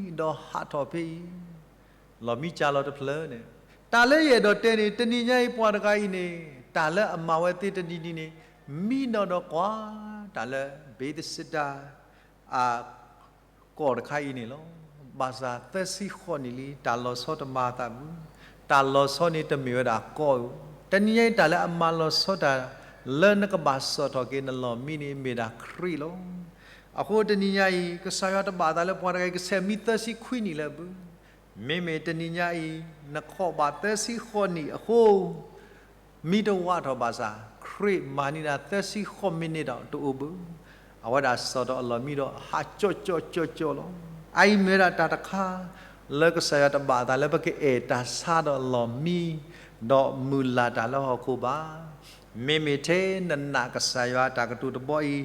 မံဒီးဟးထီၣ်ဖဲအံၤ, လီၢ်မံကၢ်လီၤတဖျၢၣ်န့ၣ်, တၢ်လၢယအဲၣ်ဒိးတဲန့ၣ် တနံၤညါအံၤပှၤတဂၤအံၤန့ၣ် တၢ်လၢအမၤဝဲသ့တနံၤနံၤန့ၣ် မံနီၢ်ဒီးကွၢ် တၢ်လၢ Bethesda အ ကီၢ်တခါအံၤန့ၣ်လီၤ. ဘၣ်ဆၣ်သၢဆံဃိးနံၣ်လံ တၢ်လီၤဆီတမၤအသးဘၣ်. တၢ်လီၤဆီန့ၣ်တမ့ၢ်ဝဲဒၣ်ကီၢ်ဧိၤ, တနံၤညါအံၤတၢ်လၢအမၤလီၤဆီတၢ် လၢနကဘၣ်စီၣ်ထီၣ်က့ၤနလီၢ်မံန့ၣ် မ့ၢ်ဒၣ်ခရံာ်လီၤ. အဃိတနံၤညါအံၤ ကစၢ်ယွၤတဘၣ်အသးလၢပှၤတဂၤအံၤ ကဆဲးမံသၢဆံခွံနံၣ်လၢအပူၤ, မ့မ့ၢ်တနံၤညါအံၤ နခီၣ်ဘၣ်သၢဆံဃိးနံၣ်အဃိ မံတဝးထီၣ်ဘၣ်ဆၣ် ခရံာ်မၤန့ၢ်ဒၣ်သၢဆံဃိးမံးနံးဒီးတအိၣ်ဘၣ်. အဝဲဒၣ်စီၣ်ထီၣ်အလီၢ်မံဒီးဟးကၠီကၠီကၠီကၠီလီၤ. အအံၤမ့ၢ်ဝဲဒၣ်တၢ်တခါ လၢကစၢ်ယွၤတဘၣ်အသးလၢပကအဲၣ်တၢ်ဆါဒီးအလီၢ်မံ ဒီးမုၢ်လၢ်တၢ်လၢဟီၣ်ခိၣ်ဘၣ်. မ့မ့ၢ်ထဲနနာ်ကစၢ်ယွၤတၢ်ကတိၤတဘီအံ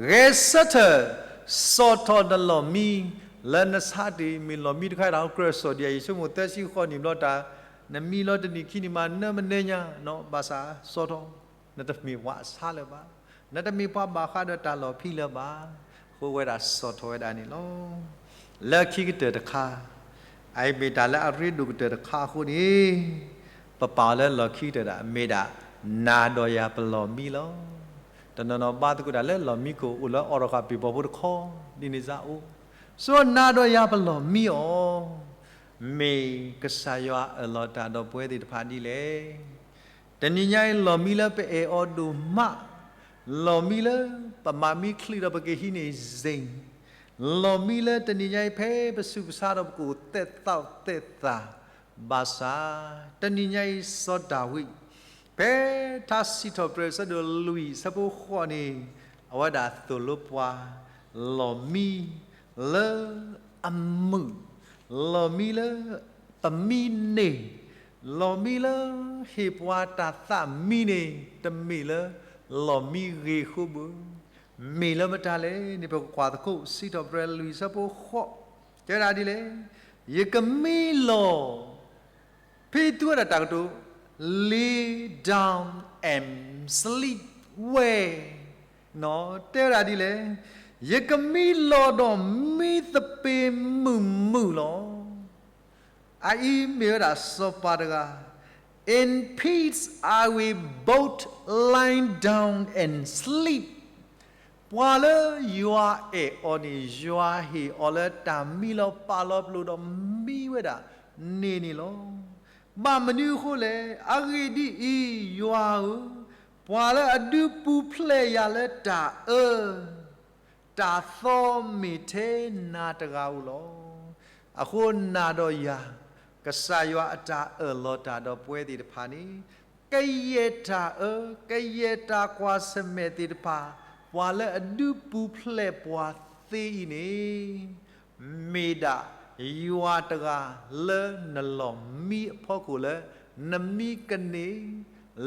ၤ, ဂဲၤဆၢထၢၣ် စီၣ်ထီၣ်နလီၢ်မံ လၢနဆါတ့ၢ် မ့ၢ်လီၢ်မံတခါအံၤ တၢ်ကြၢးစီၣ်ဒံး ယဆိကမိၣ်သၢဆံဃိးနံၣ်ဘျီတၢ် နမံလီၤတနံၣ်ခံနံၣ်မး နမ့ၢ်နၢညါ ဘၣ်ဆၣ်စီၣ်ထီၣ် နတမ့ၢ်ပှၤဆါလၢၤဘၣ်, နတမ့ၢ်ပှၤဘၣ်ဃးဒီးတၢ်လီၢ်ဖံးလၢၤဘၣ်. အဃိဝဲဒၣ်စီၣ်ထီၣ်ဝဲဒၣ်န့ၣ်လီၤ. လၢခံကတၢၢ်တခါ, အအံၤမ့ၢ်တၢ်လၢအရ့ဒိၣ်ကတၢၢ်တခါအဃိန့ၣ်, ပပာ်အီၤလၢလီၢ်ခံကတၢၢ်ဒၣ် မ့ၢ်ဒၣ် နၤဒီးယၤပလီၢ်မံလီၤ. တနီၤနီၤဘါသကိးတၢ်လၢလီၢ်မံခိၣ်အိၣ်လၢအီၣ်ထီၣ်ဃာ်ပ့ၤဘီဖိတခီ ဒ်န့ၣ်စ့ၢ်အိၣ်, စီၤနၤဒီးယၤပလီၢ်မံအီၤ မ့ၢ်ကစၢ်ယွၤအၢၣ်လီၤတၢ်ဒီးပဝဲသ့ၣ်တဖၣ်ဒ်လဲၣ်. တနံၤညါအံၤ လီၢ်မံလၢပအဲၣ်အီၤဒိၣ်မး, လီၢ်မံလၢပမၤမံချံးဒီးပကဟံးန့ၢ်စ့ၢ်, လီၢ်မံလၢတနံၤညါအံၤဖဲပဆူးပဆါဒီးပကအိၣ်သဲးသးသဲးသး, ဘၣ်ဆၣ် တနံၤညါအံၤစီၤဒၤဝံး ဖဲထါစံးထီၣ်ပတြၢၤအဆၢဒိၣ်လွံၢ်အဆၢဖိဃိးန့ၣ်, အဝဲဒၣ်သိၣ်လိပှၤ လီၢ်မံလၢအမုာ်, လီၢ်မံလၢပမံန့ၢ်, လီၢ်မံလၢဟ့ၣ်ပှၤတၢ်သးမံန့ၣ် တမ့ၢ်လၢလီၢ်မံဂ့ၤအဃိဘၣ်. မ့ၢ်လၢမတၤလဲၣ်န့ၣ် ပကကွၢ်သကိး စံးထီၣ်ပတြၢၤလွံၢ်အဆၢဖိဃိး, တဲဒၣ်ဒ်လဲၣ်, ယကမံလီၤ ဖဲသုဝဲဒၣ်တၢ်ကတိၤ lay down and sleep well, တဲဝဲဒၣ်ဒ်လဲၣ်, ယကမံလီၤဒီးမံသပ့ၤမုာ်မုာ်လီၤ. အအံၤမ့ၢ်ဝဲဒၣ်စီၤပၤတဂၤ, In peace I will both lie down and sleep. ပှၤလၢယွၤအဲၣ်အီၤန့ၣ် ယွၤဟ့ၣ်အီၤလၢတၢ်မံလီၤပာ်လီၤပျိာ်ဒီးမံဝဲဒၣ်န့ၣ်န့ၣ်လီၤ. ဘၣ်မနုၤအဃိလဲၣ်, အဂ့ၢ်ဒ်အံၤ, ယွၤဧၢ, ပှၤလၢအဒုးပူၤဖျဲးယၤလၢတၢ်အၢ တၢ်သီမ့ၢ်ထဲနၤတဂၤဧိၤလီၤ. အဃိနၤဒီးယၤ, ကစၢ်ယွၤအတၢ်အၢၣ်လီၤတၢ်ဒီးပဝဲသ့ၣ်တဖၣ်န့ၣ်, ကယဲၢ်တၢ်အၢ, ကယဲၢ်တၢ်ကွၢ်ဆၢၣ်မဲာ်သ့ၣ်တဖၣ်, ပှၤလၢအဒုးပူၤဖျဲးပှၤသ့အံၤန့ၣ် မ့ၢ်ဒၣ်ယွၤတဂၤလၢနလီၢ်မံအဖီခိၣ်လၢ နမံကန့ၢ်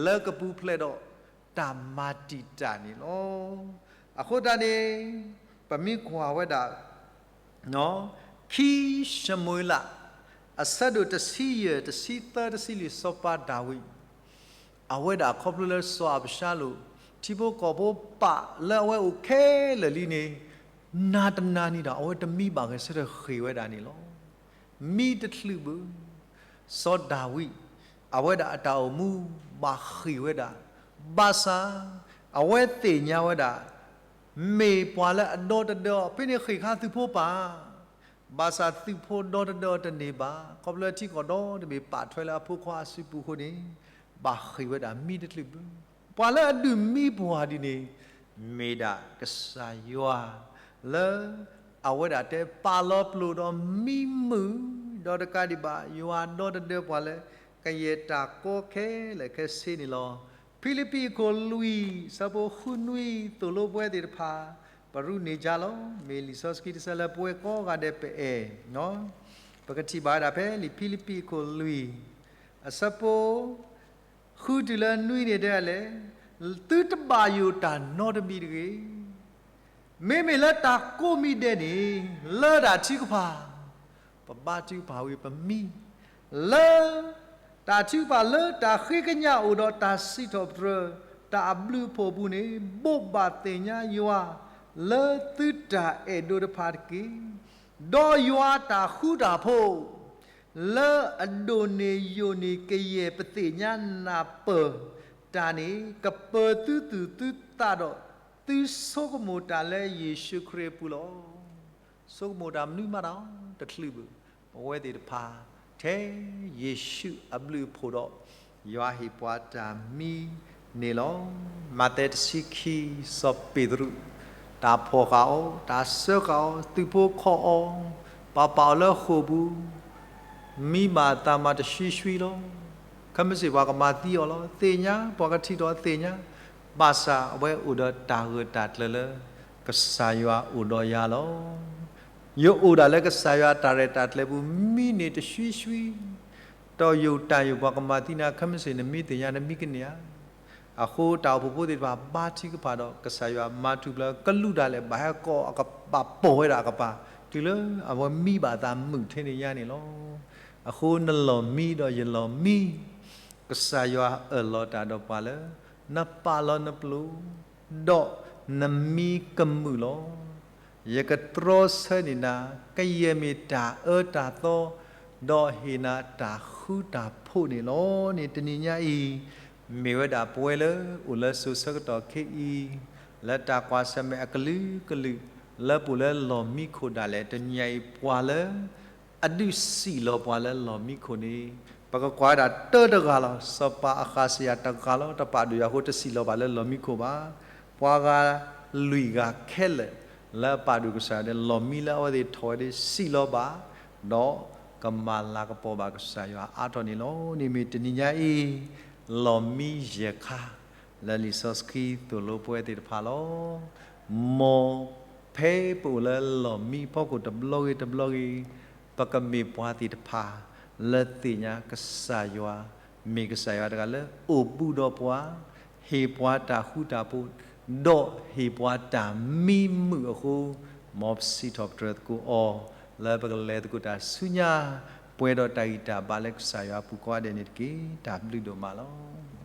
လၢကပူၤဖျဲးဒီးတၢ်မၤတံာ်တာ်န့ၣ်လီၤ. အဃိသတးန့ၣ် ပမ့ၢ်ကွၢ်ဝဲဒၣ် ခံၡမူၤအ့လး အဆၢဒိၣ်တဆံယဲၢ် တဆံသၢ တဆံလွံၢ် စီၤပၤဒၤဝံး အဝဲဒၣ်ခီဖျိလၢစီၤအၤဘၡါလိၣ် ထံဖိကီၢ်ဖိပာ်လၢအဝဲအိၣ်ခဲလၢာ်လံန့ၣ်, နၤတနၤန့ၣ်ဒီး အဝဲတမံဘၣ်ဂဲၤဆၢထၢၣ်ဃ့ၢ်ဝဲဒၣ်န့ၣ်လီၤ. မံတချုးဘၣ်, စီၤဒၤဝံး အဝဲဒၣ်အတၢ်အိၣ်မူဘၣ်ဃ့ၢ်ဝဲဒၣ်, ဘၣ်ဆၣ် အဝဲသ့ၣ်ညါဝဲဒၣ် မ့ၢ်ပှၤလၢအဒီတဒၢအီၤ ဖဲန့ၣ်ဃ့ၢ်ခါသုးဖိပၢ် ဘၣ်ဆၣ်သုးဖိဒီတဒၢအီၤတန့ၢ်ဘၣ်, ခီဖျိထံကီၢ်ဒီတဘ့ၣ်ပာ်ထွဲလၢအဖိခွါအစုပူၤအဃိန့ၣ်, ဘၣ်ဃ့ၢ်ဝဲဒၣ်မံတချုးဘၣ်. ပှၤလၢအဒုးမံပှၤဒ်န့ၣ် မ့ၢ်ဒၣ်ကစၢ်ယွၤ လၢအဝဲဒၣ်တဲပာ်လီၤပျိာ်ဒီးမံမုာ်, ဒီးတကးဒံးဘၣ် ယွၤဒီတဒၢပှၤလၢ ကယဲၢ်တၢ်ကီခဲလၢာ်ခဲဆ့န့ၣ်လီၤ. ဖံလံးပံးအခိၣ်လွံၢ် အဆၢဖိဃုနွံ သိၣ်လိပဝဲသ့ၣ်တဖၣ် ပရူးန့ၢ်ကါလီၤ. မ့ၢ်လံာ်စီဆှံတဆၢလၢပဝဲကိးဂၤဒဲးပအဲၣ်, ပကထံၣ်ဘၣ်ဝဲဒၣ်ဖဲလံာ်ဖံလံးပံးအခိၣ်လွံၢ် အဆၢဖိ ဃုတုၤလၢနွံန့ၣ်တဲလဲၣ်, သုတဘၣ်ယိၣ်တၢ်နီတမံၤတဂ့ၤ. မ့မ့ၢ်လၢတၢ်ကိးမံၤဒဲးန့ၣ် လၢတၢ်ထုကဖၣ်, ပဘါထုကဖၣ်ဝံၤပမံ လၢ တၢ်ထုကဖၣ်လၢတၢ်ဃ့ကညးအိၣ်ဒီးတၢ်စံးထီၣ်ပတြၢၤ တၢ်အဘျုးအဖှိၣ်အပူၤန့ၣ် ဘိးဘၣ်သ့ၣ်ညါယွၤ လၢသုတၢ်အဲၣ်ဒိးတဖၣ်တက့ၢ်. ဒီးယွၤအတၢ်ဃူတၢ်ဖိး လၢအဒိၣ်န့ၢ်ယိာ်န့ၢ်ကယဲၢ်ပသ့ၣ်ညါနၢ်ပၢၢ်တၢ်န့ၣ် ကပၢၤသုသူၣ်သုသးဒီး သုဆိကမိၣ်တၢ်လၢယ့ၣ်ၡူးခရံာ်အပူၤလီၤ. ဆိကမိၣ်တၢ်မနုၤမးတၢ်တချုးဘၣ်, ပဝဲသ့ၣ်တဖၣ် ထဲယ့ၣ်ၡူးအဘျုးအဖှိၣ်ဒီး ယွၤဟ့ၣ်ပှၤတၢ်မံန့ၣ်လီၤ. မးသဲတဆံခံ စီၤပ့းတရူး တၢ်ဖီၣ်ဃာ်အီၤ, တၢ်စၢဃာ်အီၤ, သုးဖိခီၣ်အီၤ, ပာ်ပာ်အီၤလၢဃိာ်ပူၤ မံဘၣ်အသးမၤတဆှံဆှံလီၤ. ခဲမုၢ်ဆ့ၣ်ပှၤကမၤသံအီၤလီၤ. သ့ၣ်ညါ, ပှၤကထံၣ်ထီၣ်သ့ၣ်ညါ, ဘၣ်ဆၣ်အဝဲအိၣ်ဒီးတၢ်ဂၢၢ်တၢ်ကျၢၤလၢ ကစၢ်ယွၤအိၣ်ဒီးယၤလီၤ. ယအိၣ်ဒၣ်လၢကစၢ်ယွၤတၢ်ရဲၣ်တၢ်ကျဲၤပူၤ မံန့ၢ်တဆှံဆှံ ဒီးယိာ်တၢ်ယိာ်ပှၤကမၤသံနၤ ခဲမုၢ်ဆ့ၣ်နမံသ့ၣ်ညါ နမံကန့ၢ်ဧါ. အဃိတၢ်အိၣ်ဖှိၣ်ဖိသ့ၣ်တဖၣ် ဘါထုကဖၣ်ဒီး ကစၢ်ယွၤမၤထူၣ်ဖျဲး ကလူးတၢ်လဲာ် ဘၣ်ဟဲကိးအကပၤ ပိာ်ဝဲဒၣ်အကပၤ တုၤလၢအဝဲမံဘၣ်အသးမုာ်ထဲန့ၣ်ညါန့ၣ်လီၤ. အဃိနလီၢ်မံဒီးယလီၢ်မံ ကစၢ်ယွၤအၢၣ်လီၤတၢ်ဒီးပှၤလၢ နပာ်လီၤနပျိာ် ဒီးနမံကမုာ်လီၤ. ယကတြီဆၢန့ၢ်နၤ ကယဲၢ်မ့ၢ်တၢ်အၢတၢ်သီ ဒီးဟ့ၣ်နၤတၢ်ဃူတၢ်ဖိးန့ၣ်လီၤန့ၣ် တနံၤညါအံၤ မ့ၢ်ဝဲဒၣ်ပဝဲလၢအိၣ်လၢစိၤဆၢကတီၢ်ခဲအံၤ လၢတၢ်ကွၢ်ဆၢၣ်မဲာ်အကလုာ်ကလုာ် လၢပအိၣ်လၢလီၢ်မံခိၣ်ဒၣ်လဲာ် တနံၤညါအံၤ ပှၤလၢ အဒုးစံၣ်လီၤပှၤလၢလီၢ်မံခိၣ်န့ၣ် ပကကွၢ်ဝဲဒၣ်တၢတဂၤလီၤ. စီၤပၤအဃးစယၤတဂၤလီၤ. တပာ်ဒိၣ်ယၤအဃိ တစံၣ်လီၤဘၣ်လၢလီၢ်မံခိၣ်ဘၣ်. ပှၤဂၤလွံၢ်ဂၤခဲလၢာ် လၢအပာ်ဒိၣ်ကစၢ်ယွၤဒီး လီၢ်မံလၢအဝဲသ့ၣ်ထီၣ်ဝဲဒၣ် စံၣ်လီၤဘၣ် ဒီးကမၤလၤကပီၤဘၣ်ကစၢ်ယွၤအါထီၣ်န့ၣ်လီၤ. န့ၣ်မ့ၢ်တနံၤညါအံၤ လီၢ်မံယဲၢ်ခါ လၢလံာ်စီဆှံသိၣ်လိပဝဲသ့ၣ်တဖၣ်လီၤ. မ်ဖဲပအိၣ်လၢလီၢ်မံအဖီခိၣ်တဘျီဂ့ၤတဘျီဂ့ၤ ပကမ့ၢ်ပှၤသ့ၣ်တဖၣ် လၢသ့ၣ်ညါကစၢ်ယွၤ မ့ၢ်ကစၢ်ယွၤတဂၤလၢအိၣ်ဘူးဒီးပှၤ, ဟ့ၣ်ပှၤတၢ်ဃူတၢ်ဖိး, ဒီးဟ့ၣ်ပှၤတၢ်မံမုာ်အဃိ, မ်ပစံးထီၣ်ပတြၢၤသကိးအီၤ လၢပကလဲၤသကိးတၢ်ဆူညါ ပှဲၤဒီးတၢ်ဂံၢ်တၢ်ဘါလၢကစၢ်ယွၤအပူၤကိးဂၤဒဲးန့ၣ်တက့ၢ်. တၢ်ဘျုးဒိၣ်မးလီၤ.